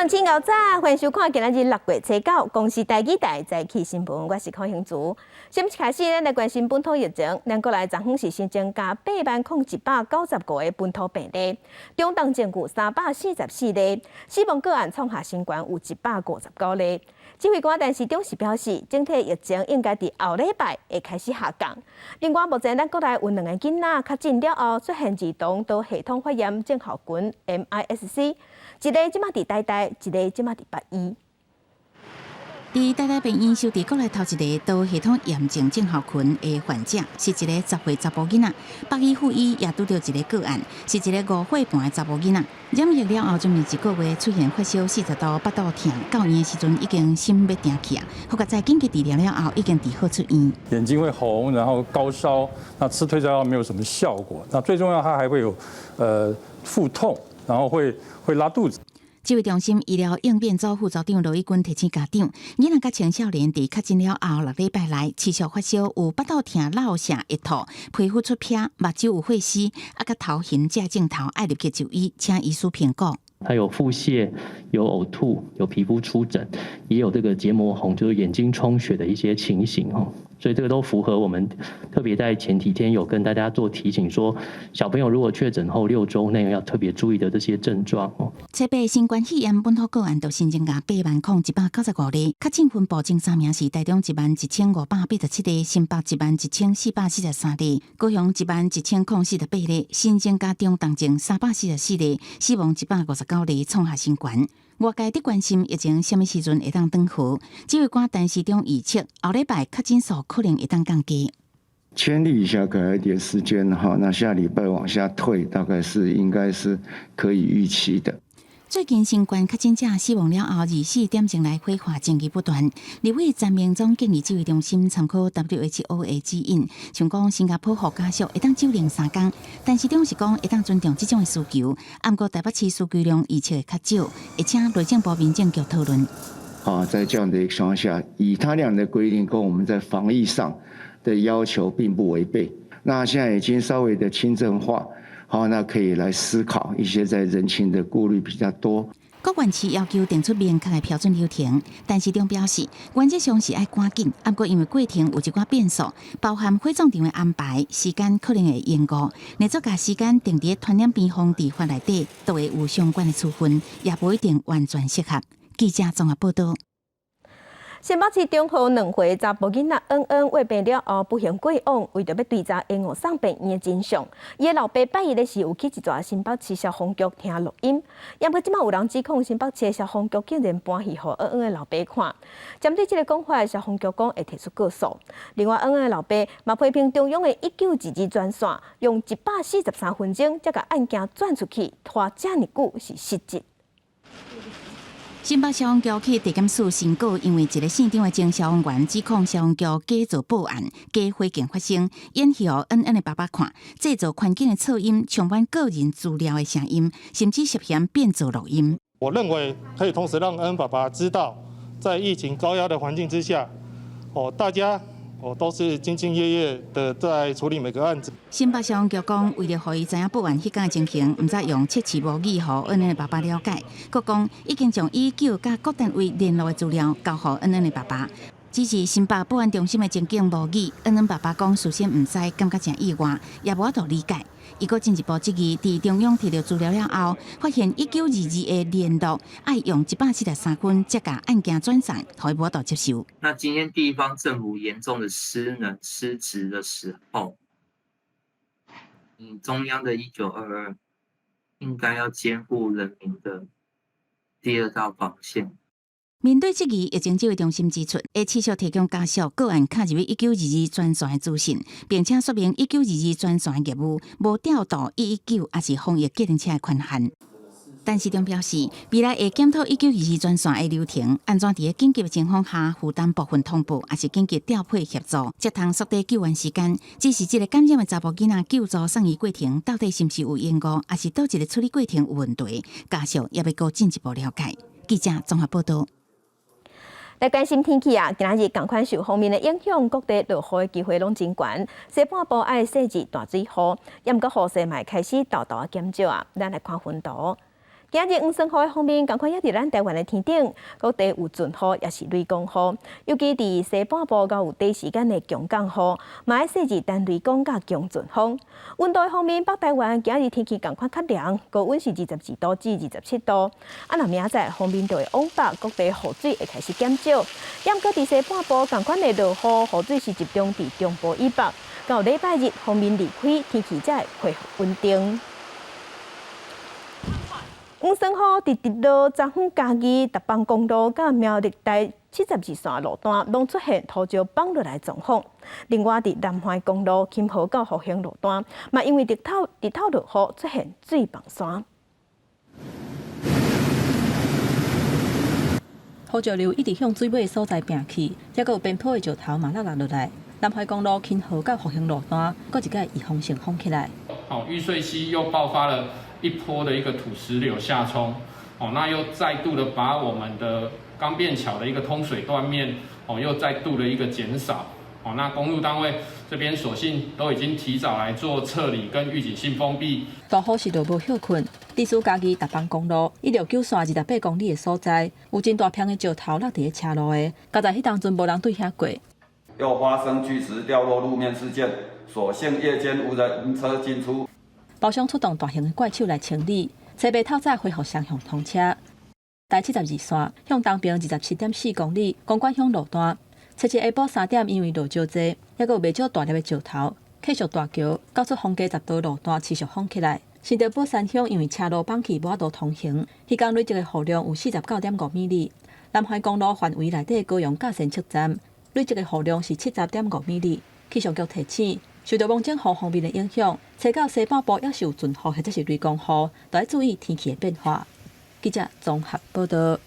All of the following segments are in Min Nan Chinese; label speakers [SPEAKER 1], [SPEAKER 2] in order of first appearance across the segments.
[SPEAKER 1] 眾請𠢕早，歡迎收看今仔日6月初9公視台語台早起新聞，我是柯興竹。先開始，咱來關心本土疫情。咱國內昨昏是新增加80,195個本土病例，中重症有344例，死亡個案創下新高，有159例。指揮官陳時中是表示，整體疫情應該佇後禮拜會開始下降。另外，目前咱國內有兩個囡仔確診了後出現兒童多系統發炎症候群 MIS-C，一个這馬佇台大，一个這馬佇北醫。
[SPEAKER 2] 佇台大病院收治國內頭一个多系統炎症症候群的患者，是一个10歲查埔囡仔。北醫附醫也拄著一个個案，是一个5歲半的查埔囡仔。染疫了後，將近一個月出現發燒40度、腹肚疼，到院的時陣已經心欲定去啊。好佳哉緊急治療了後，已經治好出院。
[SPEAKER 3] 眼睛會紅，然後高燒，那吃退燒藥沒有什麼效果。那最重要，它還會有腹痛，然後會拉肚子。
[SPEAKER 2] 指揮中心醫療應變組副組長羅一鈞提醒家長，囡仔佮青少年佇確診了後6禮拜內持續發燒、有腹肚疼、落瀉、會吐、皮膚出癖、目睭有血絲，啊，佮頭暈這症頭，愛入去就醫，請醫師評估。
[SPEAKER 4] 他有腹瀉、有嘔吐、有皮膚出疹，也有這個結膜紅，就是眼睛充血的一些情形哦。所以這個都符合我們特別在前幾天有跟大家做提醒，說小朋友如果確診後6週內要特別注意的這些症狀哦。
[SPEAKER 2] 初八新冠肺炎本土個案就新增加80,195例，確診分布前三名是台中11,587例，新北11,443例，高雄11,048例，新增加中重症344例，死亡159例，創下新高。外界佇關心疫情啥物時陣會當轉好，指揮官陳時中預測後禮拜確診數可能會當降低。
[SPEAKER 5] 千里以下給他一點時間哈，那下禮拜往下退，大概是應該是可以預期的。
[SPEAKER 2] 最近新冠確診者死亡了後，24點鐘來火化爭議不斷。立委陳明忠建議指揮中心參考 WHO 的指引，像講新加坡予家屬會當守靈3工，陳時中是講會當尊重這種的需求。毋過台北市需求量預測會較少，會請內政部民政局討論。
[SPEAKER 5] 啊，在這樣的情況下，以他兩的規定跟我們在防疫上的要求並不違背。那現在已經稍微的輕症化。好，那可以來思考一些在人情的顧慮比較多。
[SPEAKER 2] 各縣市要求定出明確的標準流程，陳時中表示，原則上是愛趕緊，毋過因為過程有一寡變數，包含火葬場的安排、時間可能會延誤，若做共時間定佇傳染病防治法內底，都會有相關的處分，也無一定完全適合。記者綜合報道。
[SPEAKER 1] 新北市中和2歲查埔囡仔恩恩患病了後不幸過往，為著欲追查延誤送病院的真相，伊的老爸拜一的時有去一逝新北市消防局聽錄音。毋過這馬有人指控新北市消防局竟然搬戲予恩恩的老爸看。針對這个講法，消防局講會提出告訴。另外，恩恩的老爸嘛批評中央的1922專線用143分鐘才共案件轉出去，拖遮爾久是失職。
[SPEAKER 2] 新北消防局去地檢署申告，因為一个姓張的前消防員指控消防局假造報案、假火警發生，演戲予恩恩的爸爸看，製造環境的噪音，充滿個人資料的聲音，甚至涉嫌變造錄音。
[SPEAKER 6] 我認為可以同時讓恩爸爸知道，在疫情高壓的環境之下，哦，大家哦都是兢兢業業的在處理每個案子。
[SPEAKER 2] 新北消防局講，為著予伊知影報案彼工的情形，毋才用測試母語予恩恩的爸爸了解。閣講已經將119佮各單位聯絡的資料交予恩恩的爸爸。只是新北報案中心的情景模擬，恩恩爸爸講事先毋知，感覺誠意外，也無法度理解。伊閣進一步質疑，佇中央提著資料了後，發現1922的聯絡愛用143分才共案件轉送，予伊無法度接受。
[SPEAKER 7] 那今天地方政府嚴重的失能失職的時候，你中央的1922應該要肩負人民的第二道防線。
[SPEAKER 2] 面對質疑，疫情指揮中心指出，會持續提供家屬個案敲入去1922專線的資訊，並且說明1922專線的業務無調度119抑是防疫計程車的權限。陳時中表示，未來會檢討1922專線的流程，按怎佇緊急的情況下負擔部分通報，抑是緊急調配協助，才通縮短救援時間。只是這个感染的查埔囡仔救助送醫過程，到底是毋是有延誤，抑是佗一个處理過程有問題？家屬也欲閣進一步了解。記者綜合報道。
[SPEAKER 1] 來關心天氣啊！今仔日仝款受鋒面的影響，各地落雨的機會攏真懸。西半部愛細緻大水雨，猶毋過雨勢嘛開始沓沓仔減少啊！咱來看雲圖。今日黃酸雨的方面，仝款也佇咱台灣的天頂，各地有陣雨，抑是雷公雨。尤其佇西半部較有短時間的強降雨，嘛愛細緻等雷公佮強陣風。溫度的方面，北台灣今日天氣仝款較涼，高溫是22度至27度。啊，若明仔載鋒面就會往北，各地雨水會開始減少。毋過佇西半部仝款會落雨，雨水是集中佇中部以北。到禮拜日鋒面離開，天氣才會恢復穩定。黃酸雨佇直路、彰化嘉義、達邦公路佮苗栗台72線路段，攏出現土石崩落來狀況。另外，佇南橫公路金河到復興路段，嘛因為日頭日頭落雨，出現水崩山。
[SPEAKER 8] 土石流一直向水尾的所在拚去，猶閣有邊坡的石頭嘛落落落來。南橫公路金河到復興路段，閣一擺預防性封起來。
[SPEAKER 9] 哦，玉穗溪又爆發了一波的一個土石流下沖，哦，那又再度的把我們的岡變橋的一個通水斷面，哦，又再度的一個減少，哦，那公路單位這邊所幸都已經提早來做撤離跟預警性封閉。
[SPEAKER 8] 大雨時就無歇睏，地處嘉義達邦公路169線28公里的所在，有真大片的石頭落佇咧車路的，佳哉彼當陣無人對遐過。
[SPEAKER 10] 又發生巨石掉落路面事件，所幸夜間無人車進出。
[SPEAKER 8] 包商出動大型的怪手來清理，初八透早恢復雙向通車。台72線向東邊27.4公里公館鄉路段，初七下晡3點，因為落石濟，猶閣有袂少大粒的石頭，客屬大橋到出豐家10道路段持續封起來。新竹寶山鄉因為車路崩去，無法度通行。彼工累積的雨量有49.5米里。南橫公路範圍內底高陽甲仙竹站累積的雨量是70.5米里。氣象局提醒，受到蒙頂雨鋒面的影響，初九西半部猶是有陣雨或者是雷公雨，都愛注意天氣的變化。記者綜合報道。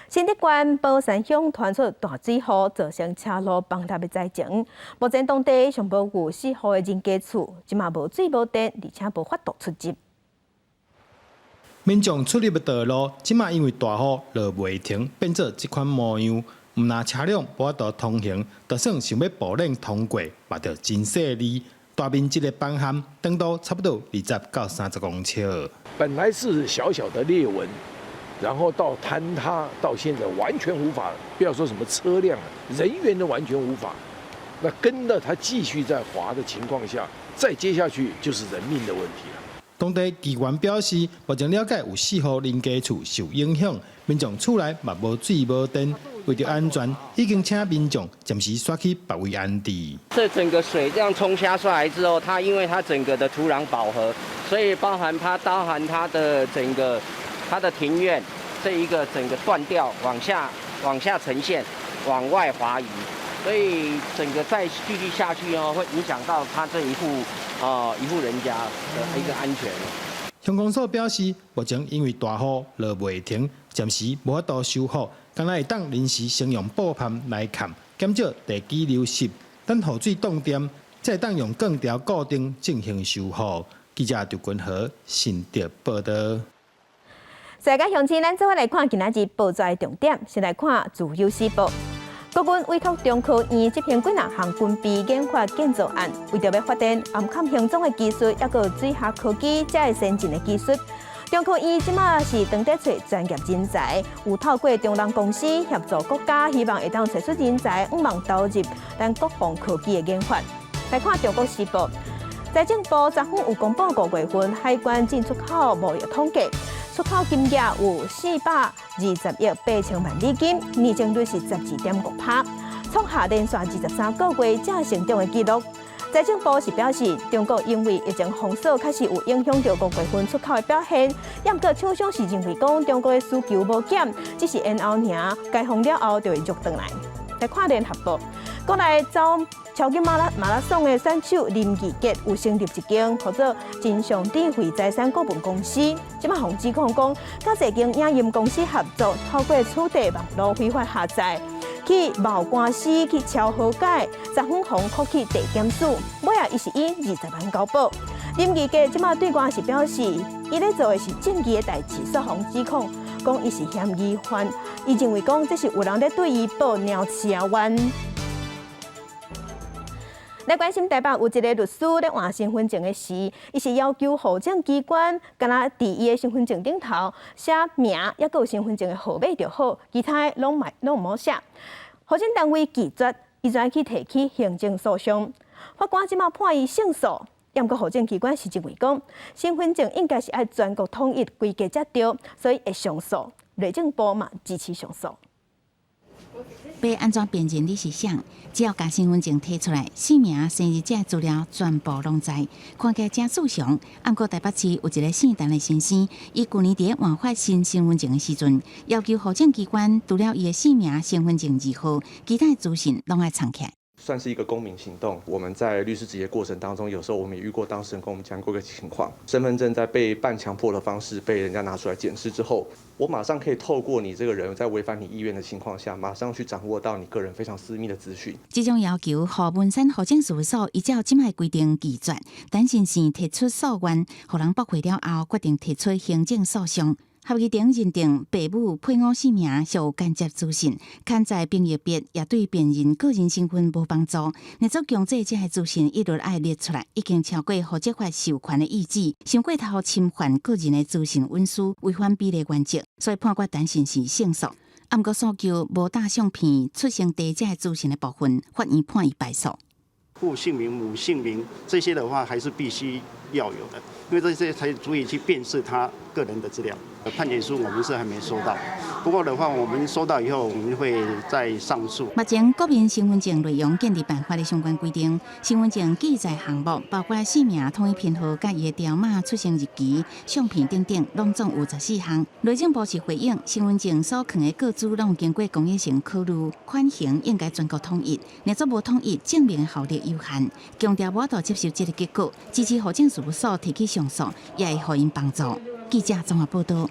[SPEAKER 1] 新竹縣寶山鄉傳出大水雨，造成車路崩塌的災情。目前當地上無有四戶的人家厝，這馬無水無電，而且無法度出入。
[SPEAKER 11] 民眾出入的道路，這馬因為大雨落袂停，變做這款模樣。毋但車輛無法度通行，就算想欲步輪通過，嘛著真細膩。大面積的崩陷，長度差不多20到30公尺。
[SPEAKER 12] 本來是小小的裂紋，然後到坍塌，到現在完全無法，不要說什麼車輛，人員都完全無法。那跟著它繼續在滑的情況下，再接下去就是人命的問題了。
[SPEAKER 11] 當地機關表示，目前了解有四戶人家厝受影響，民眾厝內嘛無水無電，為著安全，已經請民眾暫時徙去別位安置。
[SPEAKER 13] 這整個水這樣沖下出來之後，它因為它整個的土壤飽和，所以包含它的整個它的庭院這一個整個斷掉，往下呈現，往外滑移，所以整個再繼續下去哦，會影響到它這一戶啊一戶人家的一個安全。
[SPEAKER 11] 鄉公所表示，目前因為大雨落袂停，暫時無法度修復，干焦會當臨時先用布帆來崁，減少地基流失。等雨水凍掂，才會當用鋼條固定進行修復。記者劉君和新竹報道。
[SPEAKER 1] 世界鄉親，咱做伙來看今仔日報紙的重點，先來看《自由時報》。國軍委託中科院執行幾若項軍備研發建造案，為著欲發展頷崁行蹤的技術，抑閣水下科技遮的先進的技術。中科院這馬是當咧揣專業人才，有透過中人公司協助國家，希望會當揣出人才，向望投入咱國防科技的研發。來看《中國時報》，財政部昨昏有公布5月份海關進出口貿易統計。出口金額有420億8000萬美金，年增率是12.5%，創下連續23個月正成長的紀錄。財政部是表示，中國因為疫情封鎖，確實有影響著五月份出口的表現。毋過廠商是認為講，中國的需求無減，只是延後爾，解封了後就會續轉來。來看聯合報，國內走超級馬拉松的選手林義傑有成立一間號做真相智慧財產顧問公司，這馬予指控講，佮這間影音公司合作，透過取締網路非法下載，去冒官司去抄和解，昨昏予釦去地檢署，尾仔伊是以20萬交保。林義傑這馬對外是表示，伊咧做的是正義的代誌，煞予指控講伊是嫌疑犯，伊認為講這是有人咧對伊報鳥鼠冤。來關心台北有一个律師咧換身份證的時，伊是要求戶政機關，干焦佇伊的身份證頂頭寫名，抑閣有身份證的號碼就好，其他的攏莫攏毋好寫。戶政單位拒絕，伊就去提起行政訴訟。法官這馬判伊勝訴，毋過戶政機關是認為講，身份證應該是愛全國統一規格才對，所以會上訴。內政部嘛支持上訴。
[SPEAKER 2] 欲按怎辨認你是誰？只要共身份證提出來，姓名、生日這資料全部攏知，看起來誠自常。毋過台北市有一个姓陳的先生，伊舊年佇換發新身份證的時陣，要求戶政機關除了伊的姓名、身份證字號，其他的資訊攏愛藏起來。
[SPEAKER 14] 算是一個公民行動。我們在律師執業過程當中，有時候我們也遇過當事人跟我們講過一個情況：身份證在被半強迫的方式被人家拿出來檢視之後，我馬上可以透過你這個人在違反你意願的情況下，馬上去掌握到你個人非常私密的資訊。
[SPEAKER 2] 這種要求，予文山戶政事務所依照這擺規定拒絕，陳先生提出訴願，予人駁回了後，決定提出行政訴訟。合議庭認定，爸母配偶姓名屬有間接資訊，刊載兵役別也對辨認個人身份無幫助。若做強制這个資訊一律愛列出來，已經超過戶籍法授權的意旨，傷過頭侵犯個人的資訊隱私，違反比例原則，所以判決陳先生勝訴。毋過訴求無搭相片、出生地這个資訊的部分，法院判伊敗訴。
[SPEAKER 15] 父姓名、母姓名這些的話，還是必須要有的，因為這些才足以去辨識他個人的資料。判決書我們是還沒收到，不過的話，我們收到以後，我們會再上訴。
[SPEAKER 2] 目前國民身份證內容建立辦法的相關規定，身份證記載項目包括姓名、統一編號、佮伊的條碼、出生日期、相片等等，攏總有14項。內政部是回應，身份證所藏的個資攏經過工業性考慮，款型應該全國統一。若做無統一，證明效力有限。強調無法度接受這个結果，支持戶政事務所提起上訴，也會予𪜶幫助。記者綜合報道。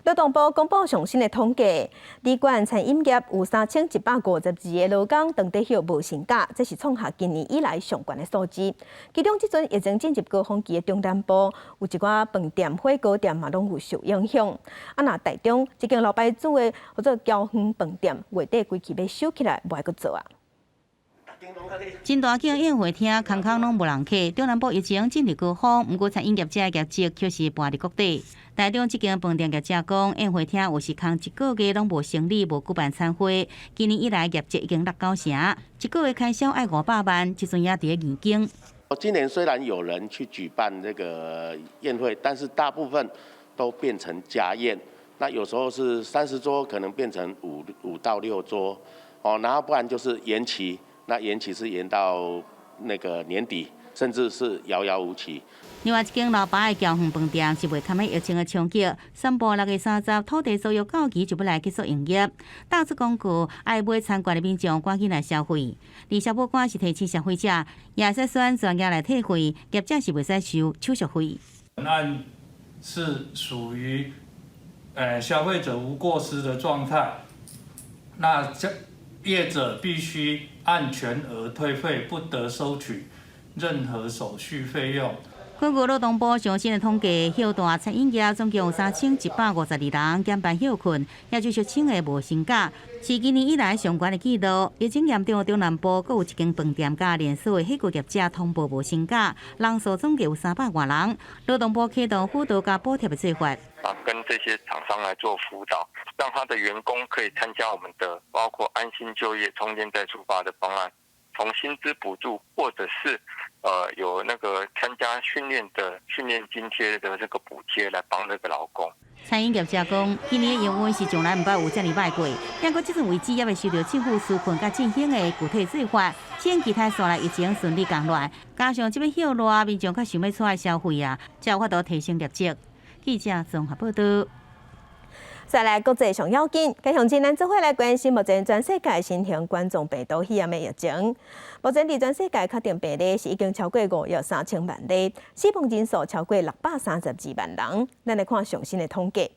[SPEAKER 1] 勞動部公布上新的統計，旅館餐飲業有3152個勞工當地休無薪假，這是創下今年以來上懸的數字。其中，這陣疫情進入高峰期的中南部，有一寡飯店、火鍋店嘛，攏有受影響。啊，若台中這間老牌子的號做僑園飯店，月底規氣欲收起來，無愛閣做啊。
[SPEAKER 16] 真大間宴會廳，空空攏無人客。中南部疫情進入高峰，毋過餐飲業者的業績卻是跋佇谷底。台中這間飯店業者講，宴會廳有時空一個月攏無生理，無舉辦餐會。今年以來業績已經落九成，一個月開銷愛500萬，這陣也佇咧硬經。
[SPEAKER 17] 今年雖然有人去舉辦這個宴會，但是大部分都變成家宴。那有時候是30桌，可能變成5到6桌，哦，然後不然就是延期。那延期是延到那個年底，甚至是遙遙無期。
[SPEAKER 16] 另外一間老牌的僑園飯店是袂堪疫情的衝擊，宣布6月30土地租約到期就欲來結束營業。打出廣告，愛買餐券的民眾趕緊來消費。而消保官是提醒消費者，也會使選專業來退費，業者是袂使收手續費。
[SPEAKER 18] 本案是屬於消費者無過失的狀態，那這業者必須按全額退費，不得收取任何手續費用。
[SPEAKER 16] 根據勞動部上新的統計，歇大餐飲業總共有3152人減班歇困，也就是稱的無薪假，是今年以來上懸的紀錄。疫情嚴重的中南部，閣有一間飯店佮連鎖的火鍋業者通報無薪假，人數總計有300外人。勞動部啟動輔導佮補貼的做法，
[SPEAKER 19] 啊，跟這些廠商來做輔導，讓他的員工可以參加我們的包括安心就業、充電再出發的方案，從薪資補助或者是有那個參加訓練的訓練津貼的這個補貼來幫這個勞工。
[SPEAKER 16] 餐飲業者講，今年的營運是從來毋捌有遮爾歹過，不過這陣為止猶未收到政府紓困佮振興的具體做法，先期待紲來疫情順利降落，加上這擺歇熱，民眾較想欲出來消費啊，才有法度提升業績。記者綜合報道。
[SPEAKER 1] 再來國際上要緊，繼續咱做伙來關心目前全世界新型冠狀病毒肺炎的疫情。目前佇全世界確定病例是已經超過5億3千萬例，死亡人數超過632萬人。咱來看上新的統計，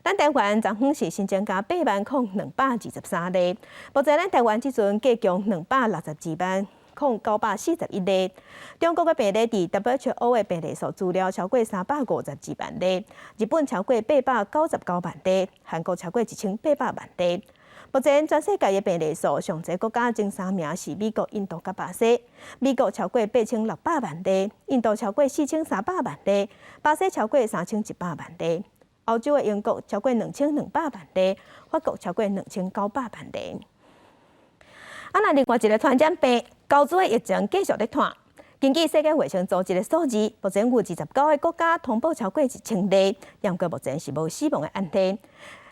[SPEAKER 1] 咱台灣昨昏是新增加80,223例，目前咱台灣這陣計共262萬0941例。中國的病例佇 WHO 的病例數資料超過352萬例，日本超過899萬例，韓國超過1800萬例。目前全世界的病例數上濟國家前三名是美國、印度佮巴西。美國超過8600萬例，印度超過4300萬例，巴西超過3100萬例。歐洲的英國超過2200萬例，法國超過2900萬例。啊，那另外一個傳染病，猴子的疫情繼續咧湠。根據世界衛生組織的數字，目前有29個國家通報超過1000例，毋過目前是無死亡的案例。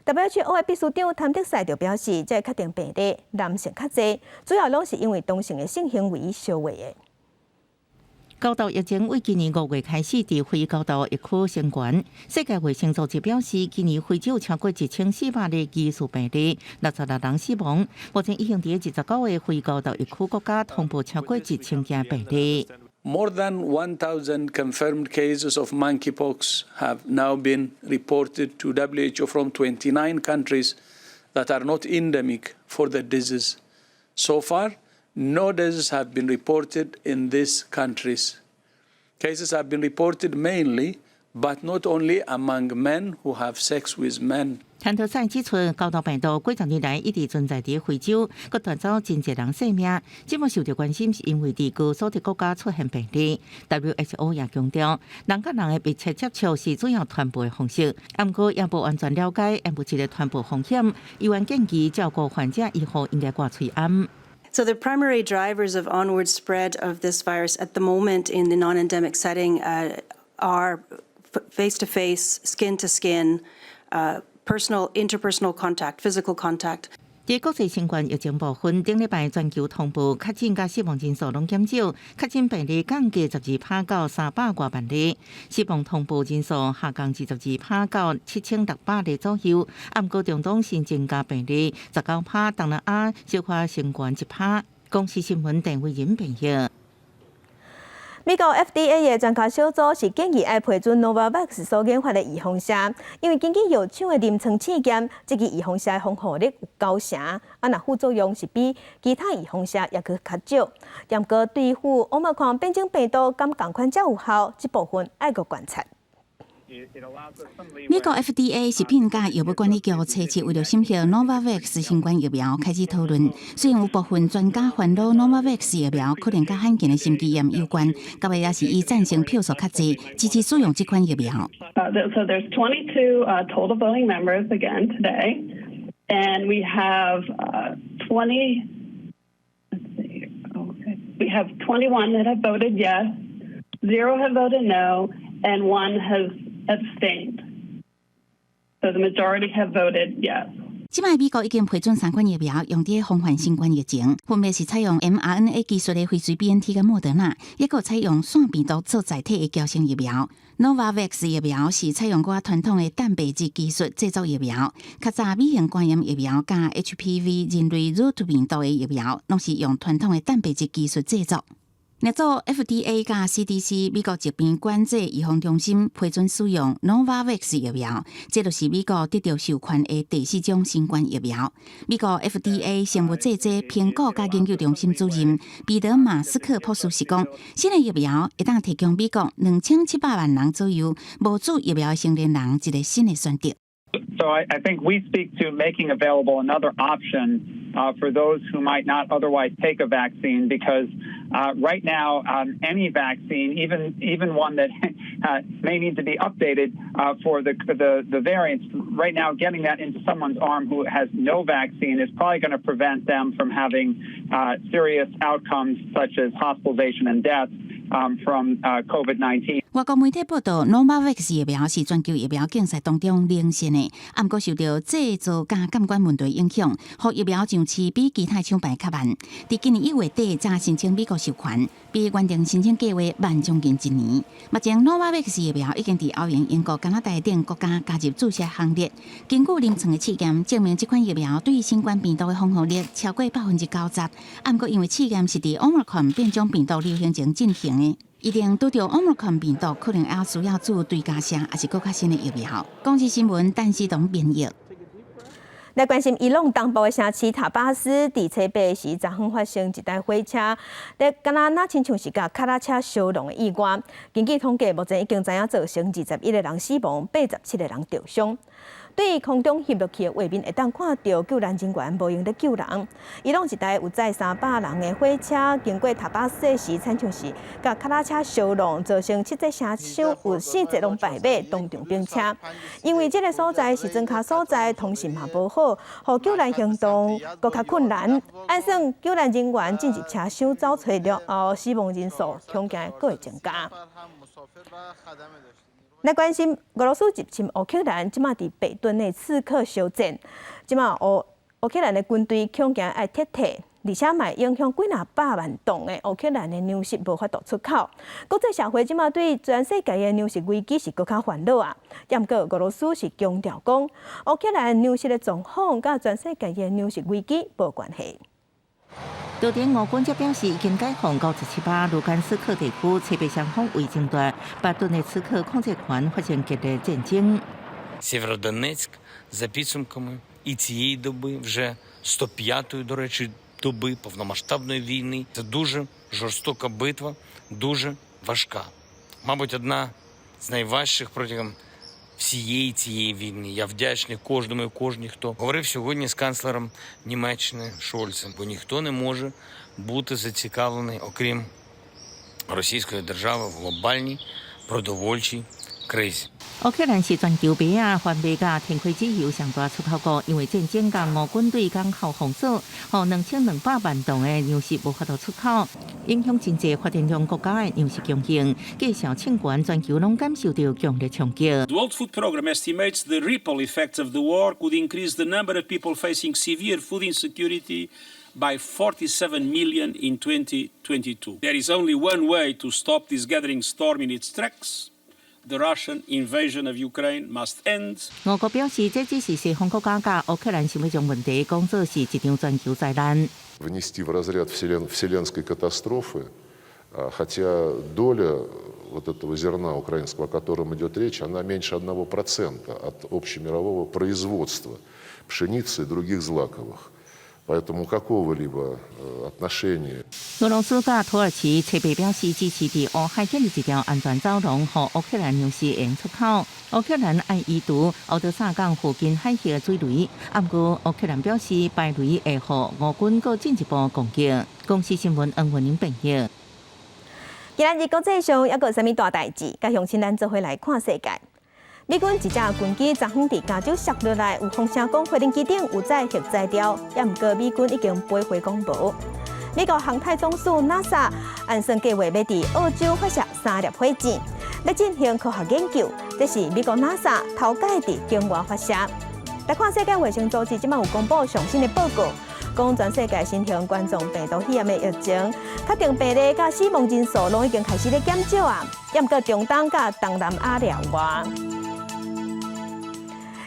[SPEAKER 1] WHO 的秘書長譚德塞就表示，這個確定病例男性較濟，主要攏是因為同性的性行為相傳的。
[SPEAKER 2] 猴痘疫情為今年5月開始佇非猴痘疫區升懸。世界衛生組織表示，今年非洲超過1400例疑似病例，66人死亡。目前已經佇29個非猴痘疫區國家通報超過1000件病例。
[SPEAKER 20] More than 1,000 confirmed cases of monkeypox have now been reported to WHO from 29 countries that are not endemic for the disease. So far, no deaths have been reported in these countries. Cases have been reported mainly, but not only among men who have sex with men.
[SPEAKER 2] 譚德塞指出，猴痘病毒幾十年來一直存在佇非洲，閣奪走真濟人性命。這擺受著關心，是因為佇高所得國家出現病例。WHO 也強調，人佮人的密切接觸是主要傳播的方式，毋過也無完全了解煙霧的傳播風險。醫院建議照顧患者醫護應該掛喙罨。
[SPEAKER 21] So the primary drivers of onward spread of this virus at the moment in the non-endemic setting are face-to-face, skin-to-skin, personal, interpersonal contact, physical contact.
[SPEAKER 2] 佇國際新冠疫情部分，頂禮拜全球通報確診佮死亡人數攏減少，確診病例降低12%到300外萬例，死亡通報人數下降22%到7600例左右。毋過中東新增加病例19%，東南亞小可升懸1%。公視新聞鄧慧仁編譯。
[SPEAKER 1] 美國 FDA 的專家小組是建議愛批准 Novavax 所研發的預防射，因為根據藥廠的臨床試驗，這支預防射的防護力有九成，啊，若副作用是比其他預防射猶閣較少。毋過對付奧密克戎變種病毒敢仝款才有效，這部分愛閣觀察。
[SPEAKER 2] 美國 FDA 食品佮藥物管理局初七為著審核 Novavax 新冠疫苗開始討論，雖然有部分專家煩惱 Novavax 疫苗可能佮罕見的心肌炎有關，到尾也是以贊成票數較濟，支持使用這款疫苗。
[SPEAKER 22] So there's 22 total voting members again today, and we have 20. Let's see. Okay, we have 21 that have voted yes, zero have voted no, and one has abstained. So the majority have voted yes.
[SPEAKER 2] 這擺美國已經批准三款疫苗用佇防範新冠疫情，分別是採用 mRNA 技術的輝瑞 BNT 佮莫德納，抑閣採用腺病毒做載體的嬌生疫苗。Novavax 疫苗是採用較傳統的蛋白質技術製作疫苗，較早乙型肝炎疫苗佮 HPV 人類乳頭病毒的疫苗，攏是用傳統的蛋白質技術製作。另組 FDA 佮 CDC 美國疾病管制預防中心批准使用 Novavax 疫苗，這就是美國得著授權的第四種新冠疫苗。美國 FDA 生物製劑評估佮研究中心主任彼得馬斯克博士是講，新的疫苗會當提供美國2700萬人左右無注疫苗的成年人一個新的選擇。
[SPEAKER 23] So I think we speak to making available another option for those who might not otherwise take a vaccine, because right now any vaccine, even one that may need to be updated for the variants, right now getting that into someone's arm who has no vaccine is probably going to prevent them from having serious outcomes such as hospitalization and death from COVID-19.
[SPEAKER 2] 外國媒體報道，Novavax 疫苗是全球疫苗競賽當中領先的，毋過受著製造佮監管問題影響，予疫苗上市比其他廠牌較慢。佇今年1月底才申請美國授權，比原定申請計劃慢將近一年。目前 Novavax 疫苗已經佇歐盟、英國、加拿大等國家加入注射行列。根據臨床的試驗，證明這款疫苗對新冠病毒的防護力超過90%。毋過因為試驗是佇奧密克戎變種病毒流行前進行的，一定拄著奧密克戎病毒，可能還需要注追加射，抑是閣較新的疫苗。公視新聞，陳思東編譯。
[SPEAKER 1] 來關心伊朗東部的城市塔巴斯，佇初八時昨昏發生一台火車，咧敢若若親像是共腳踏車相撞的意外。根據統計，目前已經知影造成21個人死亡，87個人著傷。對空中翕落去的畫面會當看著救難人員無閒咧救人。伊朗一台有載300人的火車經過塔巴斯時，親像是共腳踏車相挵，造成七節車廂有四節攏敗馬，當場冰車。因為這个所在是莊跤所在，通訊嘛無好，予救難行動閣較困難。按算救難人員進入車廂走揣了後，死亡人數恐驚閣會增加。來關心俄羅斯入侵烏克蘭，這馬佇北頓涅茨克相戰，這馬烏克蘭的軍隊恐驚愛撤退，而且嘛影響幾若百萬噸的烏克蘭的糧食無法度出口。國際社會這馬對全世界的糧食危機是閣較煩惱啊！毋過俄羅斯是強調講，烏克蘭糧食的狀況佮全世界的糧食危機無關係。
[SPEAKER 2] 昨天，俄軍則表示已經解放97%盧甘斯克地區，初步雙方未爭奪，北頓涅茨克控制權發生激烈戰爭。
[SPEAKER 3] Сєвєродонецьк за підсумками і цієї доби, вже 105-ї, до речі, доби повномасштабної війни. Це дуже жорстока битва, дуже важка. Мабуть, одна з найважчих протягом всієї цієї війни. Я вдячний кожному і кожній, хто говорив сьогодні з канцлером Німеччини Шольцем, бо ніхто не може бути зацікавлений, окрім Російської держави, в глобальній продовольчій кризі.
[SPEAKER 2] 烏克蘭是全球麥仔、番麥佮天花籽油上大出口國，因為戰爭佮俄軍對港口封鎖，予2200萬噸的糧食無法度出口，影響真濟發展中國家的糧食供應，價數衝懸，全球攏感受著強烈衝擊。
[SPEAKER 4] The World Food Programme estimates the ripple effects of the war could increase the number of people facing severe food insecurity by 47 million in 2022. There is only one way to stop this gathering storm in its tracks. The Russian invasion of Ukraine must end.
[SPEAKER 2] 俄國表示，這只是西方國家佮烏克蘭想欲將問題講做是一場全球災難。
[SPEAKER 5] Внести в разряд вселенской катастрофы, хотя доля вот этого зерна украинского, о котором идет речь, она меньше 1% от общемирового производства пшеницы и других злаковых. Поэтому какого-либо отношения
[SPEAKER 2] 俄羅斯佮土耳其初步表示支持佇烏海建立一條安全走廊，予烏克蘭糧食會用出口。烏克蘭愛移除敖德薩港附近海域的水雷，毋過烏克蘭表示排雷會予俄軍閣進一步攻擊。公視新聞黃文玲編譯。
[SPEAKER 1] 今仔日國際上猶閣有啥物大代誌？佮鄉親咱做伙來看世界。美軍一隻軍機昨昏佇加州摔落來，有風聲講飛行機頂有載核材料，也毋過美軍已經飛回講無。美國航太總署 NASA 按算計劃欲佇澳洲發射三粒火箭，欲進行科學研究。這是美國 NASA 頭擺佇境外發射。來看世界衛生組織這馬有公布上新的報告，講全世界新型冠狀病毒肺炎的疫情，確定病例佮死亡人數攏已經開始咧減少啊，也毋過中東佮東南亞了外。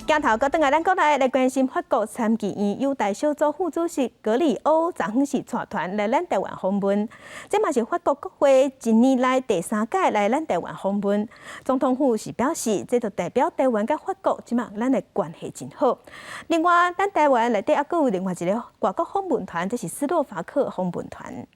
[SPEAKER 1] 鏡頭閣轉來咱國內來關心法國參議院友台小組副主席格里歐，昨昏是帶團來咱台灣訪問，這嘛是法國國會一年來第三擺來咱台灣訪問。總統府是表示，這就代表台灣佮法國這馬咱的關係真好。另外，咱台灣內底猶閣有另外一个外國訪問團，這是斯洛伐克訪問團。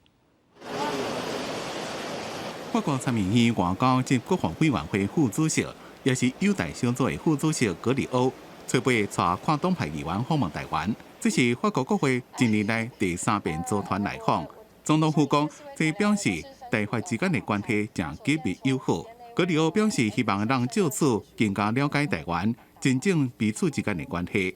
[SPEAKER 24] 法國參議院外交及國防委員會副主席，也是友台小組的副主席格里歐，初八帶跨黨派議員訪問台灣，這是法國國會一年來第三遍組團來訪。總統府講，這表示台法之間的關係誠緊密友好。格里歐表示，希望能藉此更加了解台灣，增進彼此之間的關係。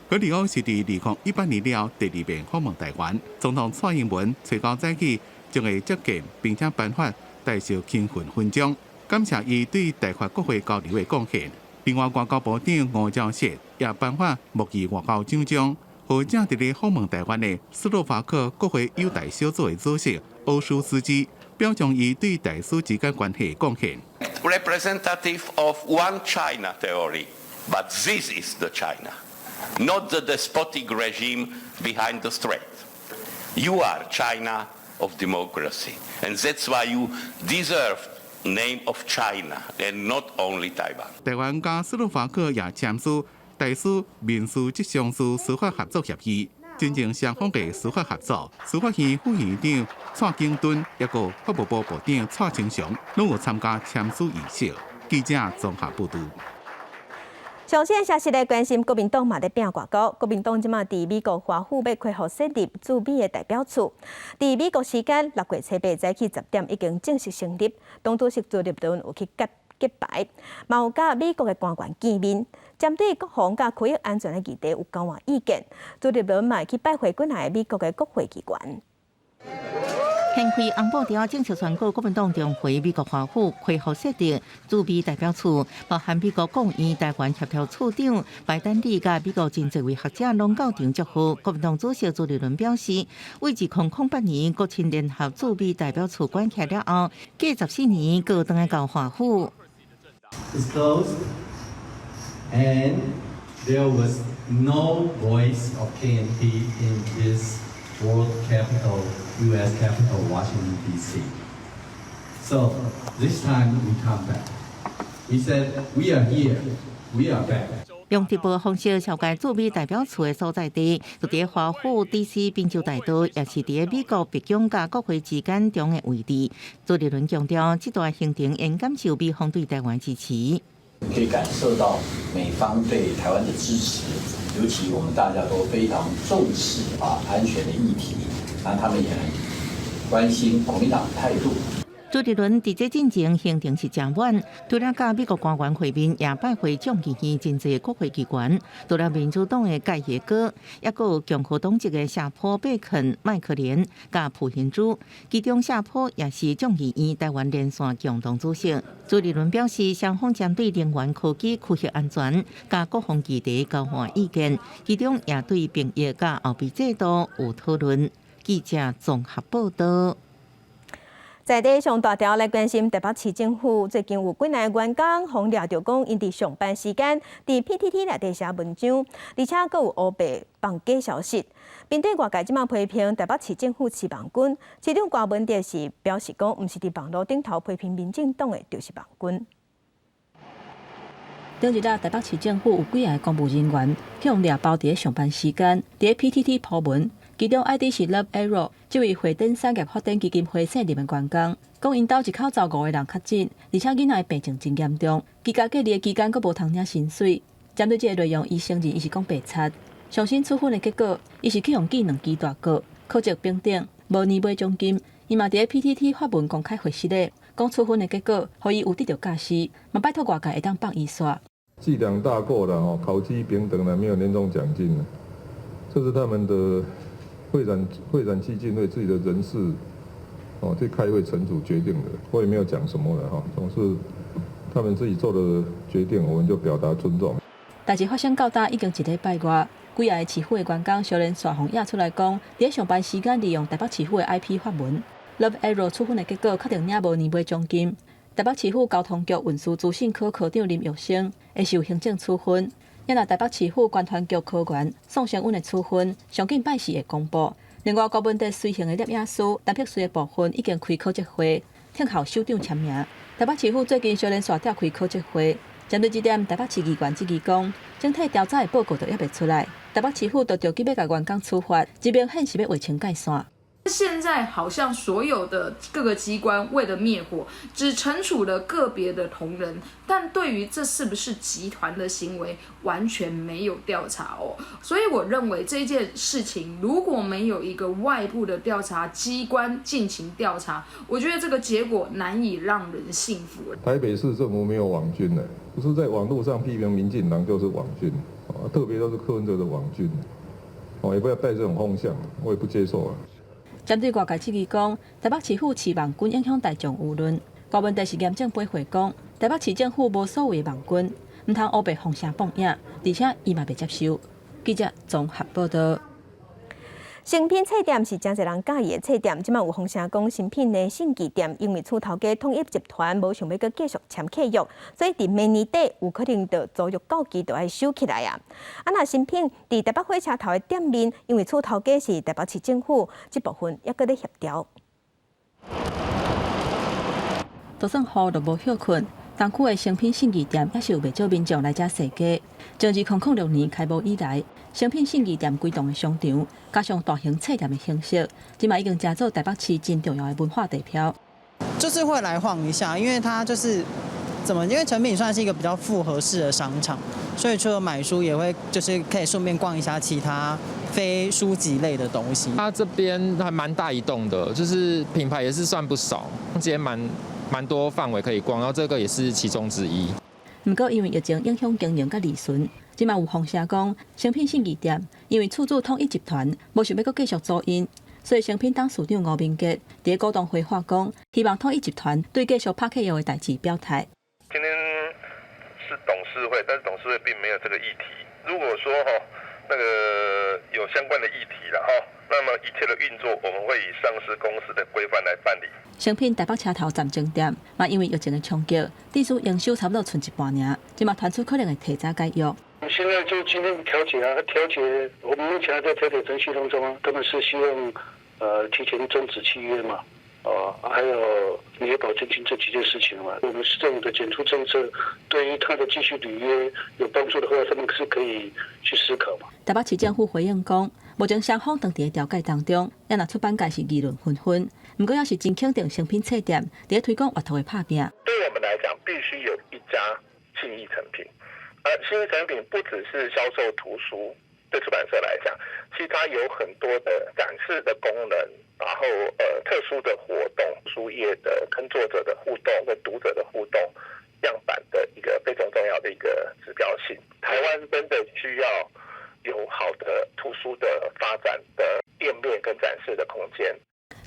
[SPEAKER 24] 格里歐是佇2018年了第二遍訪問台灣。總統蔡英文初九早起將會接見，並且頒發大綬勤奮勳章，感謝伊對台法國會交流的貢獻。另外，外交部長吳釗燮也頒發木藝外交獎章，予正佇咧訪問台灣的斯洛伐克國會友台小組的主席歐舒斯基，表彰伊對台斯之間關係的貢獻。
[SPEAKER 25] Representative of one China theory, but this is the China, not the despotic regime behind the strait. You are China of democracy, and that's why you deserve name of China and not only Taiwan.
[SPEAKER 24] 台灣佮斯洛伐克也簽署台斯民事及商事司法合作協議，進行雙方的司法合作。司法院副院長蔡景敦，抑閣法務部部長蔡清祥，攏有參加簽署儀式。記者綜合報導。
[SPEAKER 1] 上新消息來關心，國民黨嘛咧拚外交。國民黨這馬佇美國華府欲開放設立駐美的代表處。佇美國時間6月初8早起10點已經正式成立。黨主席朱立倫有去揭揭牌，嘛有佮美國的官員見面，針對國防佮區域安全的議題有交換意見。朱立倫嘛去拜會幾个美國的國會議員。
[SPEAKER 2] 掀開紅布條，正式宣告國民黨重回美國華府開放設立駐美代表處，包含美國國務院台灣協調處長白丹利佮美國真濟位學者攏到場祝賀。國民黨主席朱立倫表示，為2008年國親聯合駐美代表處關起了後，隔14年閣轉來到華府。
[SPEAKER 6] It's closed, and there was no voice of KMT in this world capital, U.S. capital, Washington, D.C. So this time we come back. We said, we are here, we are back.
[SPEAKER 2] 用直播方式紹介駐美代表處的所在地，就佇華府 D.C. 賓州大道，也是佇美國白宮佮國會之間中的位置。朱立倫強調，這段行程應感受美方對台灣支持。
[SPEAKER 7] 可以感受到美方對台灣的支持，尤其我們大家都非常重視啊安全的議題，那他們也很關心國民黨的態度。
[SPEAKER 2] 朱立倫佇這進前行程是誠滿，除了佮美國官員會面，也拜會眾議院真濟國會機關。除了民主黨的蓋耶哥，抑閣有共和黨籍的夏普、貝肯、麥克連、佮蒲賢珠，其中夏普也是眾議院台灣連線共同主席。朱立倫表示，雙方針對能源科技、區域安全、佮國防議題交換意見，其中也對兵役佮後備制度有討論。記者綜合報導。
[SPEAKER 1] 在地上大條來關心台北市政府最近有幾个員工予掠著講，𪜶佇上班時間佇 PTT 內底寫文章，而且閣有烏白放假消息。面對外界這馬批評台北市政府飼網軍，市長柯文哲是表示講，毋是佇網路頂頭批評民進黨的，就是網軍。
[SPEAKER 8] 頂日啊，台北市政府有幾个公務人員去予掠包佇上班時間，佇 PTT 鋪文。其中 ID 是 Love Arrow，這位會展產業發展基金會卸任的員工，講𪜶兜一口罩五個人確診，而且囡仔的病情真嚴重，居家隔離的期間閣無通領薪水。針對這个內容，伊承認伊是講白賊。上新處分的結果，伊是去予記兩支大過，考績評等，無年尾獎金。伊嘛佇 PTT 發文公開回實咧，講處分的結果，予伊有得著教示，嘛拜託外界會當放伊煞。
[SPEAKER 9] 記兩大過了哦，考績評等了，沒有年終獎金，這是他們的。會展基金會自己的人事，哦，去開會層組決定的，我也沒有講什麼了哈。總是他們自己做的決定，我們就表達尊重。
[SPEAKER 8] 代誌發生到今已經一禮拜外，幾个市府的員工相連續予掖出來講，佇上班時間利用台北市府的 IP 發文，Love Arrow 處分的結果確定領無年尾獎金。台北市府交通局運輸資訊科科長林玉生會受行政處分。也若台北市府觀傳局科員宋承允的處分，上緊拜四會公布。另外，柯文哲隨行的攝影師陳柏惟的部分已經開考績會，聽候首長簽名。台北市府最近相連續召開考績會，針對這點，台北市議員質疑講，整體調查的報告都猶未出來，台北市府就著急欲共員工處罰，這明顯是欲劃清界線。
[SPEAKER 10] 現在好像所有的各個機關為了滅火，只懲處了個別的同仁，但對於這是不是集團的行為，完全沒有調查哦。所以我認為這件事情如果沒有一個外部的調查機關進行調查，我覺得這個結果難以讓人信服。
[SPEAKER 9] 台北市政府沒有網軍的，不是在網路上批評民進黨就是網軍，特別都是柯文哲的網軍，哦，也不要帶這種風向，我也不接受啊。
[SPEAKER 8] 針對外界質疑講，台北市府飼網軍影響大眾輿論，柯文哲是嚴正駁回講，台北市政府無所謂的網軍，毋通烏白放聲放影，而且伊嘛袂接受。記者綜合報導。
[SPEAKER 1] 誠品冊店是誠濟人佮意的冊店，這馬有風聲講誠品的信義店因為厝頭家統一集團無想欲閣繼續簽契約，所以佇明年底有可能就租約到期就愛收起來啊。啊，若誠品佇台北火車頭的店面，因為厝頭家是台北市政府，這部分猶閣咧協調。
[SPEAKER 8] 就算雨都無歇睏，東區的誠品信義店也是有袂少民眾來遮踅街。從2006年開幕以來，誠品信義店規棟的商場，加上大型冊店的形式，這馬已經成做台北市真重要的文化地標。
[SPEAKER 11] 就是會來晃一下，因為它就是怎麼？因為誠品算是一個比較複合式的商場，所以除了買書，也會就是可以順便逛一下其他非書籍類的東西。
[SPEAKER 12] 它這邊還蠻大一棟的，就是品牌也是算不少，街蠻多範圍可以逛，然後這個也是其中之一。
[SPEAKER 8] 毋過因為疫情影響經營佮利潤，這馬有風聲講，誠品信義店因為厝主統一集團無想欲閣繼續租𪜶，所以誠品董事長吳明杰佇股東會話講，希望統一集團對繼續拍契約的代誌表態。
[SPEAKER 13] 今天是董事會，但是董事會並沒有這個議題。如果說哈那個有相關的議題了哈，那麼一切的運作我們會以上市公司的規範來辦理。
[SPEAKER 8] 誠品台北車頭站前店嘛，因為疫情的衝擊，致使營收差不多賰一半爾，這馬傳出可能會提早解約。
[SPEAKER 14] 現在就今天調解啊，調解，我們目前還在調解程序當中啊，他們是希望提前終止契約嘛，哦，還有履約保證金這幾件事情嘛。我們市政府的減租政策對於他的繼續履約有幫助的話，他們是可以去思考嘛。
[SPEAKER 8] 台北市政府回應講，目前雙方當佇調解當中，也若出版界是議論紛紛，毋過也是真肯定誠品冊店佇推廣閱讀的拍拚。
[SPEAKER 13] 對我們來講，必須有一家信義誠品。而信義誠品不只是銷售圖書，對出版社來講，其實它有很多的展示的功能，然後特殊的活動，書業的跟作者的互動，跟讀者的互動，樣板的一個非常重要的一個指標性。台灣真的需要有好的圖書的發展的店面跟展示的空間。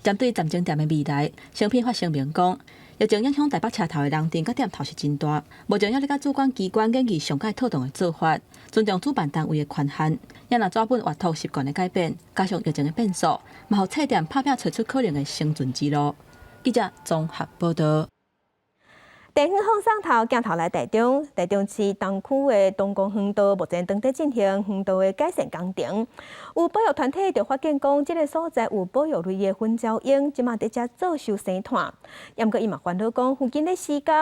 [SPEAKER 8] 針對站前店的未來，誠品發聲明講，疫情影響台北車頭的人陣佮店頭是真大，目前猶咧佮主管機關研議上蓋妥當的做法，尊重主辦單位的權限。也若紙本閱讀習慣的改變，加上疫情的變數，嘛予冊店拍拚揣出可能的生存之路。記者綜合報道。
[SPEAKER 1] 地方放送頭鏡頭來台中，台中市東區的東光園道目前正佇進行園道的改善工程。有保育團體就發現講，這个所在有保育類的粉鳥鶯，這馬佇遮做岫生湠。毋過伊嘛煩惱講，附近的施工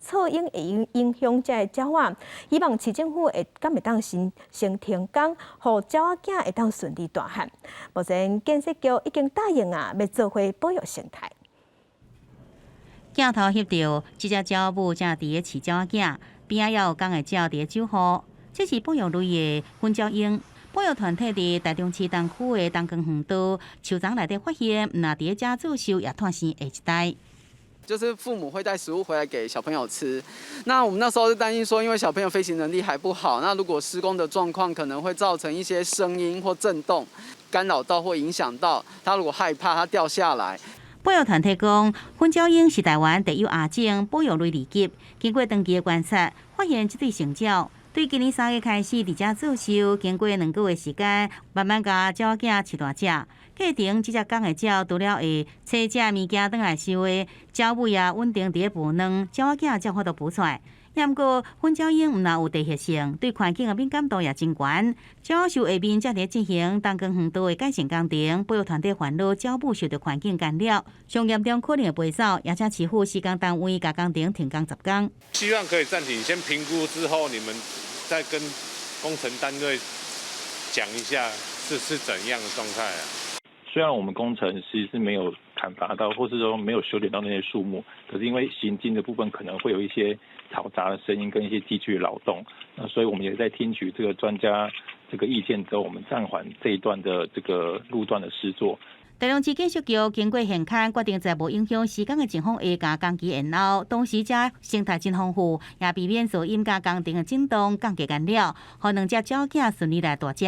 [SPEAKER 1] 噪音會影響這个鳥仔，希望市政府會敢會當先停工，予鳥仔囝會當順利大漢。目前建設局已經答應啊，欲做伙保育生態。
[SPEAKER 16] 鏡頭翕著這隻鳥母正佇咧飼鳥仔囝，邊仔也有仝的鳥佇咧守護。這是保育類的粉鳥鶯。保育團體佇台中市東區的東光園道樹叢內底發現，毋但佇咧遮做岫，也湠生下一代。
[SPEAKER 15] 就是父母會帶食物回來給小朋友吃，那我們那時候就擔心說，因為小朋友飛行能力還不好，那如果施工的狀況可能會造成一些聲音或震動，干擾到或影響到他，如果害怕，他掉下來。
[SPEAKER 16] 保育團體講，粉鳥鶯是台灣特有亞種保育類二級。經過長期的觀察，發現這對成鳥對今年3月開始佇遮做岫，經過2個月時間，慢慢共鳥仔囝飼大隻。過程這隻公的鳥除了會揣食物件轉來收的，鳥尾也穩定佇咧孵卵，鳥仔囝才有法度孵出來。毋過粉鳥鶯毋但有地域性，對環境的敏感度也真懸。鳥仔樹下面正佇進行東光園道的改善工程，保育團體煩惱鳥母受著環境干擾，上嚴重可能會飛走，也請市府施工單位共工程停工10工。
[SPEAKER 26] 希望可以暫停，先評估之後，你們再跟工程單位講一下是怎樣的狀態啊？
[SPEAKER 27] 雖然我們工程其實是沒有砍伐到，或是說沒有修剪到那些樹木，可是因為行進的部分可能會有一些嘈雜的聲音跟一些機具的勞動，那所以我們也在聽取這個專家這個意見之後，我們暫緩這一段的這個路段的施作。
[SPEAKER 16] 台中市建設局經過現勘，決定在無影響施工的情況下，共工期延後。同時，遮生態真豐富，也避免噪音佮工程的震動降低干擾，予兩隻鳥仔順利來大隻。